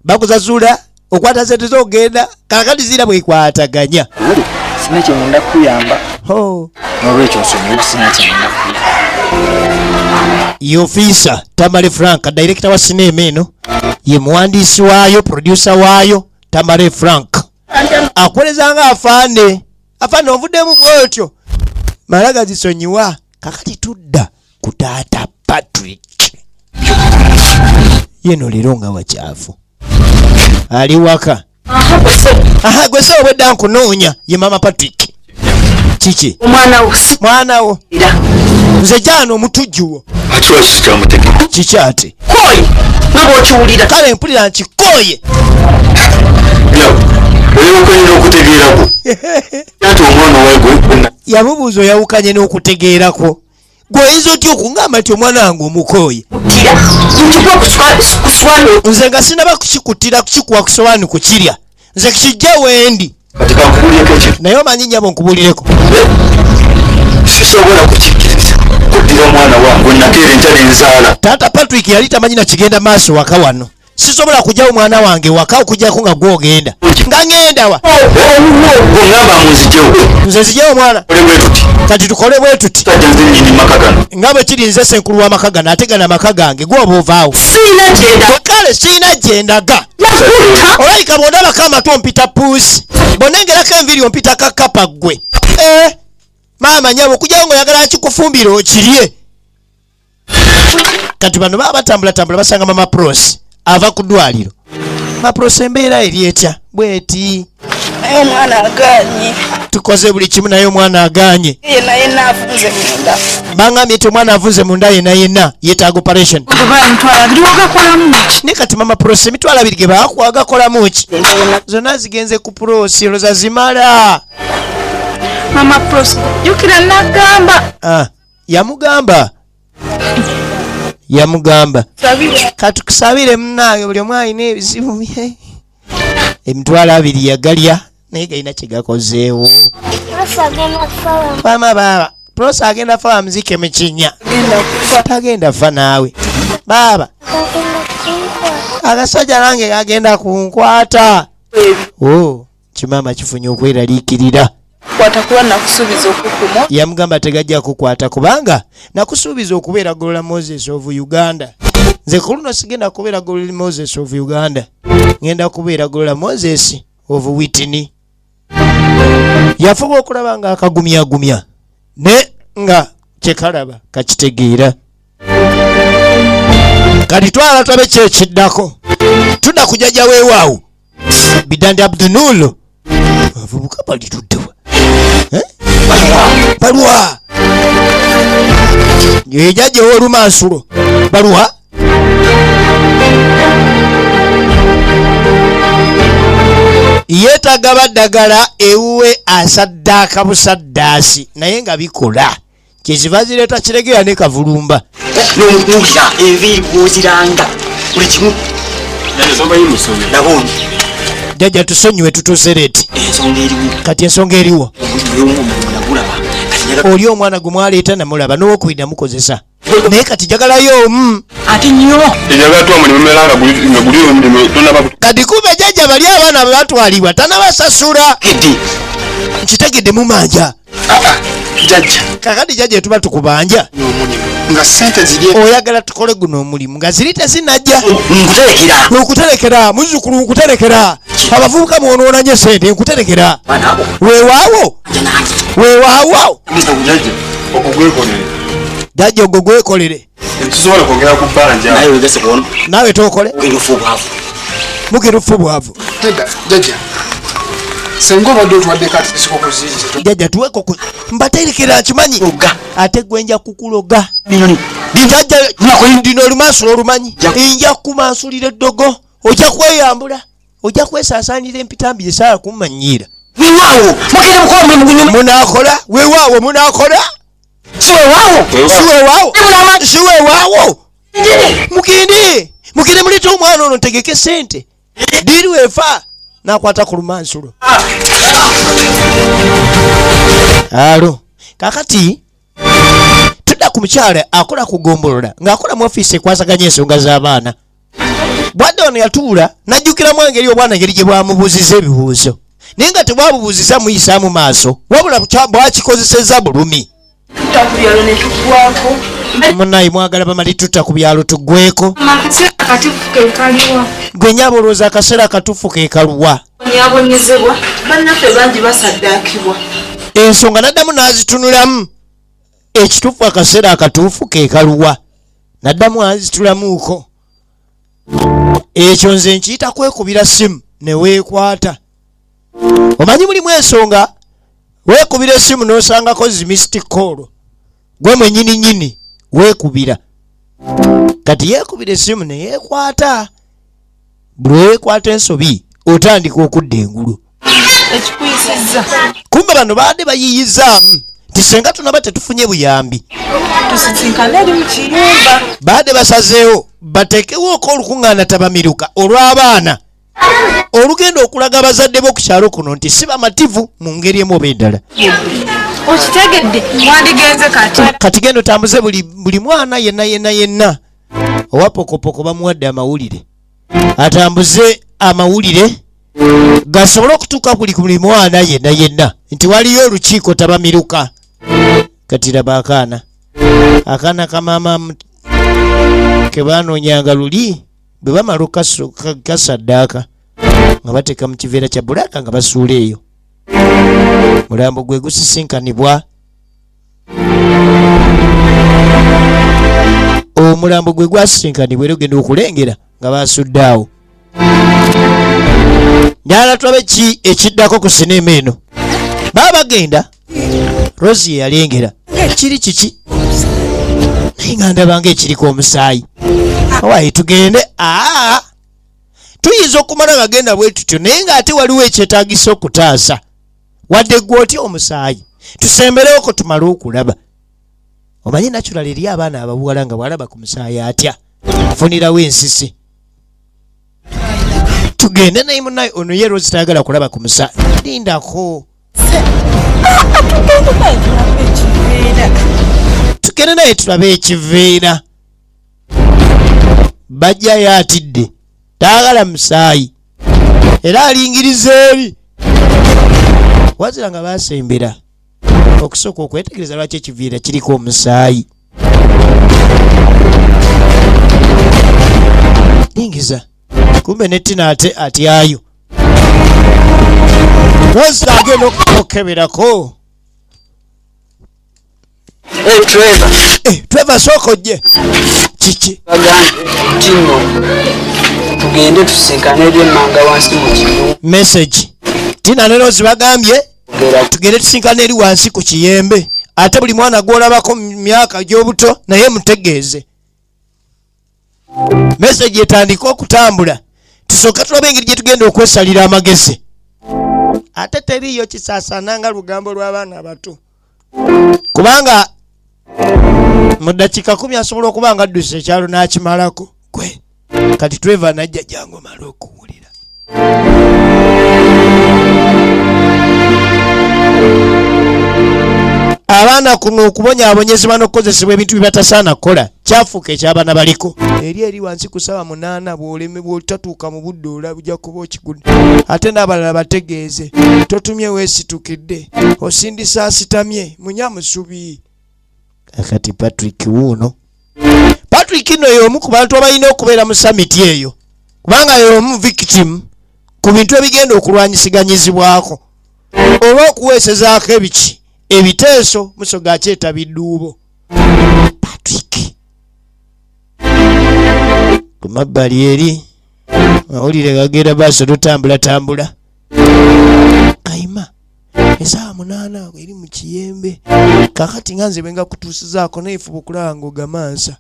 bakusasula, okwata sente zogenda kakati zira bwekwataganya. Wuli sina kyengenda kukuyamba. Oh. N'olwekyo nsonyiwe, sina kyengenda kukuyamba. Ye ofiisa Tamale Frank, director wa sinema eno, ye muwandiisi waayo, producer waayo. Tamale Frank akoleza nga afaane afaane ovuddemu bwotyo mala gazisonyiwa. Kakati tudda ku taata Patrick, yeno leero nga wakyafu ali waka. Aha, gwe sebo, bwedda nkunoonya. Ye mama Patrick, kiki? Omwana wo. Mwana wo nze gyano omutujjuwo. Ate lwaki sikyamutegeka? Kiki ate? Koyi nga bw'okiwulira. Kale mpulira nkikooye. Oyawukanye n'okutegeerako ati omwana owegwe. Yamubuuza, oyawukanye n'okutegeerako, gweoyinza otya okungamba nti omwana wange omukooye? Tira nkikuwa ku sowaani. Nze nga sinaba kukikutira kukikuwa ku sowaani kukirya, nze kijja wendi. Kati kankubuulireko ekintu. Naye omanyi nnyabo, nkubuulireko. Sisobola kukikkiriza kuddira omwana wange nakeera enkya nenzaala. Taata Patrick yali tamanyi nakigenda maaso waka wano. Sisobola kugyawo mwana wange waka okujjako nga gwogenda. Nga ŋŋenda wa? Bwongamba munzijewo. Nze nzijewo omwana. Ole bwe tuti. Kati tukole bwe tuti. Sajja nze nnyini maka gano. Nga bwe kiri nze senkulu w'amaka gano, ate gano amaka gange, gwoba ovaawo. Siina gyenda. Kale siina gyendaga. Olabika bw'ondabako amatu ompita puusi, bw'onengerako enviiri ompita kakapa ggwe. Eh, maama nyabo, okujyawo ng'oyagala nkikufumbira okirye. Kati bano baba batambulatambula, basanga mama Pros ava ku ddwaliro. Mama Pros, embeera eri etya bweti? Naye omwana aganye. Tukoze buli kimu naye omwana aganye. Yenna yenna afunze munda. Bangambye nti omwana avuze munda yenna yenna, yeetaaga operation. Ne kati mama Pros, 20,000 ge baakuwa gakolamu ki? Zonna zigenze ku Pros, olowooza zimala? Mama Pros, jjukira nagamba. Ah, yamugamba yamugamba. Sabire. Katukusabire munange, buli omu alina ebizibu bye. 20,000 yagalya naye galina kyegakozeewo. Prosi agenda kufa. Mama, baaba Prosi agenda fa, bamuzike mu kinnya. Tagenda fa naawe baaba. Agenda kunkwata. Akasajja nange kagenda kunkwata. O kimaama kifunye okweraliikirira. Kwata kuba nakusuubiza okukuma. Yamugamba tegajja kukwata kubanga nakusuubiza okubeera Golola Moses of Uganda. Nze ku luno sigenda kubeera Golola Moses of Uganda, ngenda kubeera Golola Moses of Witini. Yafuba okulaba nga akagumyagumya ne nga kyekalaba kakitegeera. Kati twala twabe kyekiddako, tudda ku jjajja weewaawo Bidandi Abdunulu. Abavubuka balituddewa? Eh? Balwa ye jjajja ow'olumansulo balwa. Yeetaaga baddagala ewuwe, asaddaaka busaddaasi naye nga bikola kyeziva zireeta kiregeya ne kavulumba. Nowulira enviiri bwoziranga buli kimu nabonye. Jjajja tusonyiwe, tutuuse late. Ensonga eriwo. Kati ensonga eriwo. Nagulaba kati njagala. Oli omwana gwe mwaleeta namulaba, n'owokubiri namukozesa, naye kati njagalayo omu. Ate nnyo. Enjagala tuwa mulimu mera nga guli omulimu tonaba. Kati kumbe jjajja bali abaana bwe batwalibwa tanabasasula. Edi. Nkitegedde, mumanja. Jajja. Kakati jjajja, tuba tukubanja omulimu nga sente ziri. Oyagala tukole guno omulimu nga ziri tezinajja? Nkuterekera. Nkuterekera muzzukulu, nkuterekera. Abavubuka mwonoonanye sente, nkuterekera. Baana abo. Weewaawo. Nja nange. Weewaawo. Jjajja, ogwo gwekolere. Jjajja, ogwo gwekolere. Tusobola kwongera ku bbanja. Naye wegese kuono. Naawe tookole. Ogenda ofa obwavu. Mugenda ofa obwavu. Nedda jjajja, senga obadde otwadde kati siko kuziyiza. Jjajja, tuweko mbaterekera, nkimanyi. Oga. Ate gwe nja kukuloga. Milioni. Jjajja, ndino olumansulo olumanyi, nja kumansulira eddogo, ojja kweyambula, ojja kwesaasaanira empitambi esaala kummanyiira. Weewaawo mugenda mukola omulimu gunyuma. Munaakola weewaawo munakola. Si weewaawo. Si weewaawo. Si weewaawo. Mugende mugende muleete omwana ono ntegeke sente. Diiru efa nakwata ku lumansulo. Alo kakati tudda ku mukyala akola ku gombolola ng'akola mu ofiisi ekwasaganya ensonga z'abaana. Bwadde ono yatuula n'ajjukiramu engeri obwana engeri gye bwamubuuziza ebibuuzo naye nga tebwabubuuziza muyisaamu maaso wabula bwakikozesezza bulumi. Munaye mwagala bamali tutta ku byalo tuggweko. Gwe nyabo olowooza akaseera akatuufu ke kaluwa? Ensonga n'addamu n'azitunulamu. Ekituufu akaseera akatuufu ke kaluwa? N'addamu azitulamuuko. Ekyo nze nkiyita kwekubira simu ne weekwata. Omanyi mulimu ensonga weekubira esimu n'osangako zi missed call gwe mwennyini nnyini weekubira. Kati yeekubira esimu ne yeekwata. Buli weekwata ensobi otandika okudda engulu. Ekikuyisizza. Kumbe bano baadde bayiiyizaamu nti senga tunaba tetufunye buyambi tusisinkane eri mu kiyumba. Baadde basazeewo bateekewooko olukuŋŋaana tabamiruka olw'abaana olugenda okulaga abazadde bo ku kyalo kuno nti si bamativu mu ngeri emu oba endala. Okitegedde wandigenze kati. Kati genda otambuze buli mwana yenna yenna yenna owa pokopoko bamuwadde amawulire atambuze amawulire gasobole okutuuka buli ku buli mwana yenna yenna nti waliyo olukiiko tabamiruka. Kati laba akaana akaana ka maama ke baanoonyanga luli bwe bamala kasaddaaka nga bateeka mu kiveera kya bulaaka nga basuula eyo. Mulambo gwe gusisinkanibwa. Omulambo gwe gwasisinkanibwa era ogenda okulengera nga basudde awo. Njagala tulabe ki ekiddako ku sineema eno. Baba bagenda Rosie yalengera kiri kiki naye nga ndaba ng'ekiriko omusaayi. Owaye tugende. Tuyinza okumala bagenda bwe tutyo naye ng'ate waliwo ekyetaagisa okutaasa. Wadde ggwe otya omusaayi tusemberewoko tumale okulaba. Omanyi natural eri abaana ababuwala nga bw'alaba ku musaayi atya afunirawo ensisi. Tugende naye munaye ono ye Rose tayagala kulaba ku musaayi. Lindako. Tugende naye tulabe ekiveera. Bajjayo atidde tayagala musaayi era alingiriza eri. Wazira nga basembera okusooka okwetegereza lwaki ekiveera kiriko omusaayi. Lingiza kumbe ne Tina ate atyayo. Rose agenda okukeberako. Hey, Trevor. Trevor, sooka ojje. Kiki? Bagambye kino tugende tusinkane eri emmanga wansi mu kiyumba. Message. Tina ne Rose bagambye tugende tusinkane eri wansi ku kiyembe. Ate buli mwana gw'olabako mu myaka gy'obuto naye mutegeeze. Message etandika okutambula. Tusooke tulabe engeri gye tugenda okwesalira amagezi. Ate teriiyo kisaasaana nga lugambo lw'abaana abato. Kubanga mu ddakiika 10 asobola okuba nga adduse ekyalo n'akimalako. Gwe kati Trevor n'ajja jangu omale okuwulira. Abaana kuno okubonyaabonyezebwa n'okukozesebwa ebintu bye batasaana kukola kyafuuka eky'abaana baliko. Eri eri wansi ku ssaawa 8 bw'oleme bw'otatuuka mu budde olaba ojja kuba okigudde. Ate n'abalala bategeeze totumye weesitukidde osindisa asitamye munyamusubi. Kakati Patrick wuuno. Patrick nno y'omu ku bantu abalina okubeera mu summit eyo kubanga y'omu victim ku bintu ebigenda okulwanyisiganyizibwako oba okuweesezaako ebiki ebiteeso musoga akyeta bidduubo. Patrick ku mabbali eri mawulire gagenda maaso tutambulatambula. Kayima esaawa 8 eri mu kiyembe. Kakati nga nze bwe nga kutuusizaako naye fuba okulaba ng'ogamansa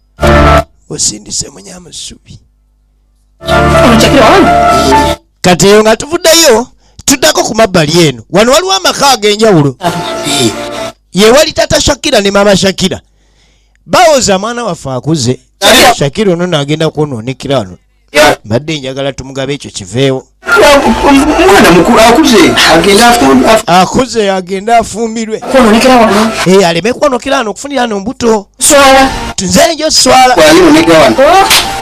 osindise munyamusubi. Kati eyo nga tuvuddeyo Tuddako ku mabbali eno, wano waliwo amaka ag'enjawulo. Yewali tata Shakira ne mama Shakira bawoza mwana waffe akuze. Shakira ono naagenda kwonoonekera wano, mbadde njagala tumugabe ekyo kiveewo. Omwana mukulu akuze agenda Akuze agende afumbirwe. Kwononekera wano. Eh, aleme kwonokera wano okufunira wano mbuto. Swala. Nze njo swala. Bwayononekera wano.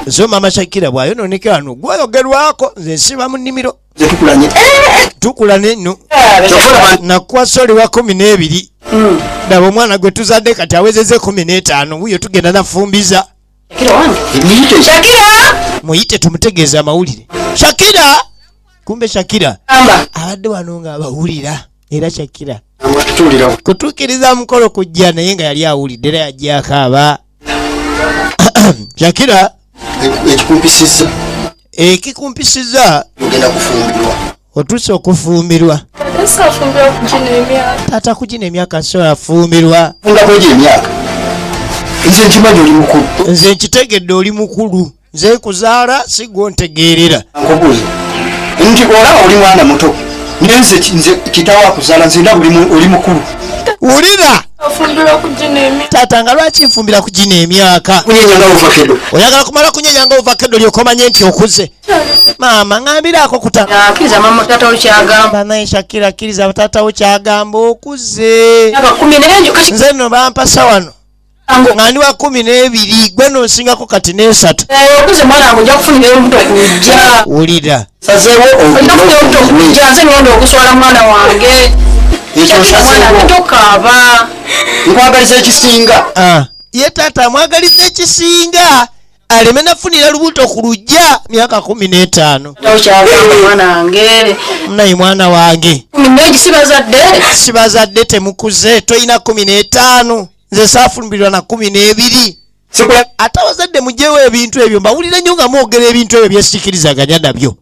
So mama Shakira bwayononekera wano gwayogerwako, nze nsiba mu nnimiro. Nze tukulanye. Tukulane nno. Nakwasa oli wa 12. Daba omwana gwe tuzadde kati awezezza 15, wuyo tugenda nafumbiza. Shakira wange. Muyite. Shakira! Muyite tumutegeeze amawulire. Shakira! Kumbe Shakira Amba. abadde wano nga abawulira, era Shakira Amatuulira. kutuukiriza mukolo kujja, naye nga yali awulidde era yajja akaaba. Shakira Ekikumpisizza. Ekikumpisizza. Ogenda kufumbirwa. Otuuse okufumbirwa. Saafumbirwa kugina emyaka. Taata kugina emyaka so afumbirwa. Funda kwegyo emyaka. Nze nkimanyi oli mukulu. Nze nkitegedde oli mukulu. Nze nkuzaala si gwe ontegeerera. Nkubuuza nti olaba oli mwana muto, naye nze kitaawo akuzaala, nze ndaba oli mukulu. Wulira! Afumbirwa kugina emyaka. Taata nga lwaki nfumbira kugina emyaka? Kunyenya nga ovakedo. Oyagala kumala kunyenya nga ovakedo lyoka omanye nti okuze. Maama ngambiraako kuta. Akkiriza mama taata wo kyagamba. Banaye Shakira akkiriza taata wo kyagamba okuze. Myaka kumi n'enju kati. Nze nno bampasa wano. Nga ndi wa 12, gwe nno nsingako kati n'esatu. Okuze mwana wange ojja kufunira olubuto kujja. Wulira. Sazeewo Ojja kufunira olubuto kujja, nze ngenda okuswala mwana wange. Ekyo Shakira mwana nsazeewo. wange tokaaba. Nkwagaliza ekisinga. Ye taata amwagaliza ekisinga aleme nafunira lubuto ku lujja myaka 15. Taata kyagamba mwana wange. Naye mwana wange. Kumi n'egi sibazadde. Sibazadde temukuze, tolina 15. Nze saafumbirwa na 12. Sikula. Ate abazadde mugyewo ebintu ebyo, mbawulire nnyo nga mwogera ebintu ebyo byesikirizaganya nabyo.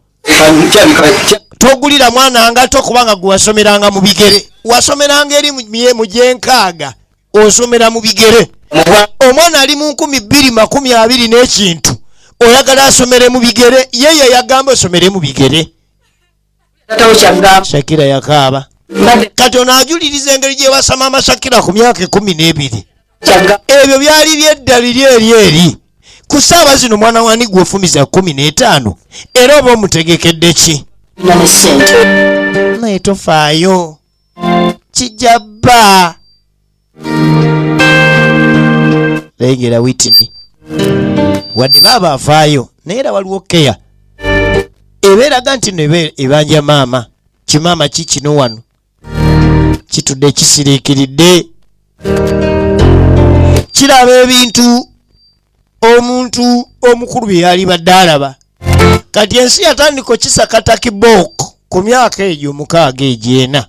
Togulira mwana ngato kubanga gwe wasomeranga mu bigere. Wasomeranga eri mu gyenkaaga, osomera mu bigere. Omwana ali mu nkumi bbiri makumi abiri n'ekintu, oyagala asomere mu bigere, ye ye yagamba osomere mu bigere. Shakira yakaaba. Kati ono ajuliriza engeri gye basama mama Shakira ku myaka 12. Ebyo byali byedda biri eri eri. Ku ssaawa zino mwana wani gw'ofumiza 15 era oba omutegekedde ki? Naye tofaayo, kijja bba. Lengera Whitney. Wadde baaba afaayo, naye era waliwo keya ebeeraga nti nno ebanja maama. Kimaama ki kino wano kitudde kisiriikiridde, kiraba ebintu omuntu omukulu bye yalibadde alaba. Kati ensi yatandika okisakata kibooko ku myaka egyo 6 egy'ena,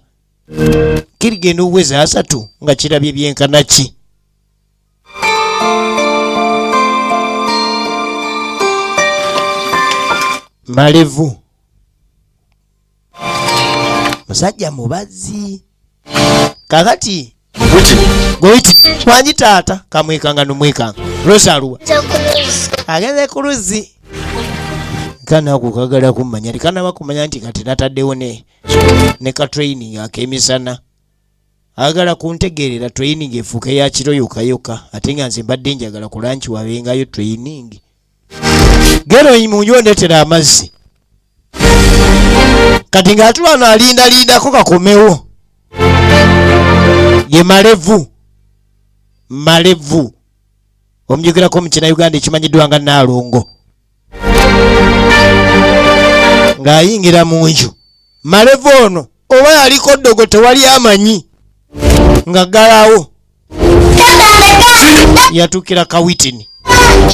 kirigenda obuwezi 3 nga kirabye byenkana ki. Malevu musajja mubazzi. Kakati Gwiti wangi taata kamwekanga nomwekanga. Rosa aluwa agenze ku luzzi. Kana kukagala kumanya likanaba kumanya nti kati nataddewo ne ka training ak'emisana. Agala kuntegeerera training efuuke ya kiro yokka yokka, ate nga nze mbadde njagala ku lunch wabengayo training. Gero mu nju ondeetera amazzi. Kati ng'atula wano alindalindako kakomewo. Ye Malevu. Malevu. Omujjukirako mu kina Uganda ekimanyiddwa nga Nnaalongo. Ng'ayingira mu nju. Malevu ono oba yaliko ddogo tewali amanyi. Ng'aggalawo. Yatuukira Kawitini.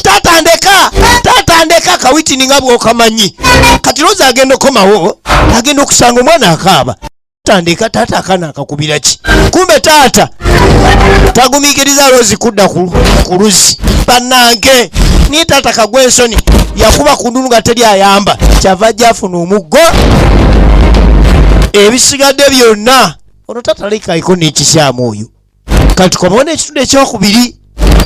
Taata ndeka, taata ndeka. Kawitini nga bw'okamanyi. Kati Rosa agenda okukomawo, agenda okusanga omwana akaaba. Taata ndeka, taata akaana akakubira ki? Kumbe taata tagumiikiriza Rosi kudda ku luzzi. Bannange, naye taata kagwa ensoni, yakuba ku ndulu nga teri ayamba. Kyava ajja afuna omuggo, ebisigadde byonna. Ono taata alabika aliko n'ekikyamu oyo. Kati komawo n'ekitundu ekyokubiri,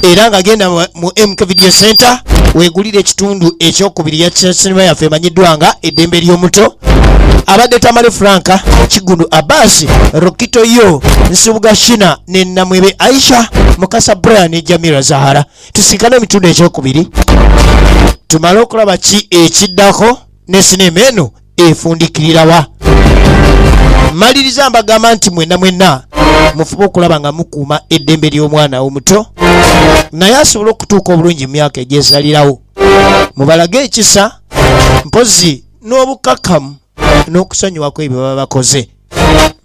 era ng'agenda mu MK Video Center weegulire ekitundu ekyokubiri ya sinema yaffe emanyiddwa nga Eddembe Ly'Omuto. Abadde Tamale Franka, Kigundu Abasi, Rokito yo Nsubuga Shina ne Namwebe Aisha, Mukasa Brian ne Jamira Zahara. Tusinkane emitundu ekyokubiri tumale okulaba ki ekiddako ne sinema eno efundikirirawa. Maliriza mbagamba nti mwenna mwenna mufube okulaba nga mukuuma eddembe ly'omwana omuto, naye asobole okutuuka obulungi mu myaka egyesalirawo. Mubalage ekisa, mpozi n'obukakkamu n'okusonyiwako ebyo baba bakoze,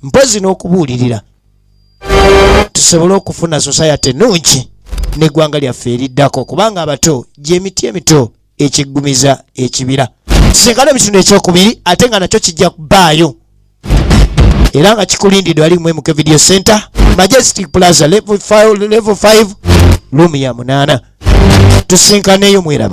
mpozi n'okubuulirira, tusobole okufuna society ennungi n'eggwanga lyaffe eriddako, kubanga abato gy'emiti emito ekiggumiza ekibira. Tusinkane ebitundu ekyokubiri, ate nga nakyo kijja kubbaayo era nga kikulindidde wali mu MK Video Center, Majestic Plaza, level 5, level 5, room ya 8. Tusinkaneyo, mweraba.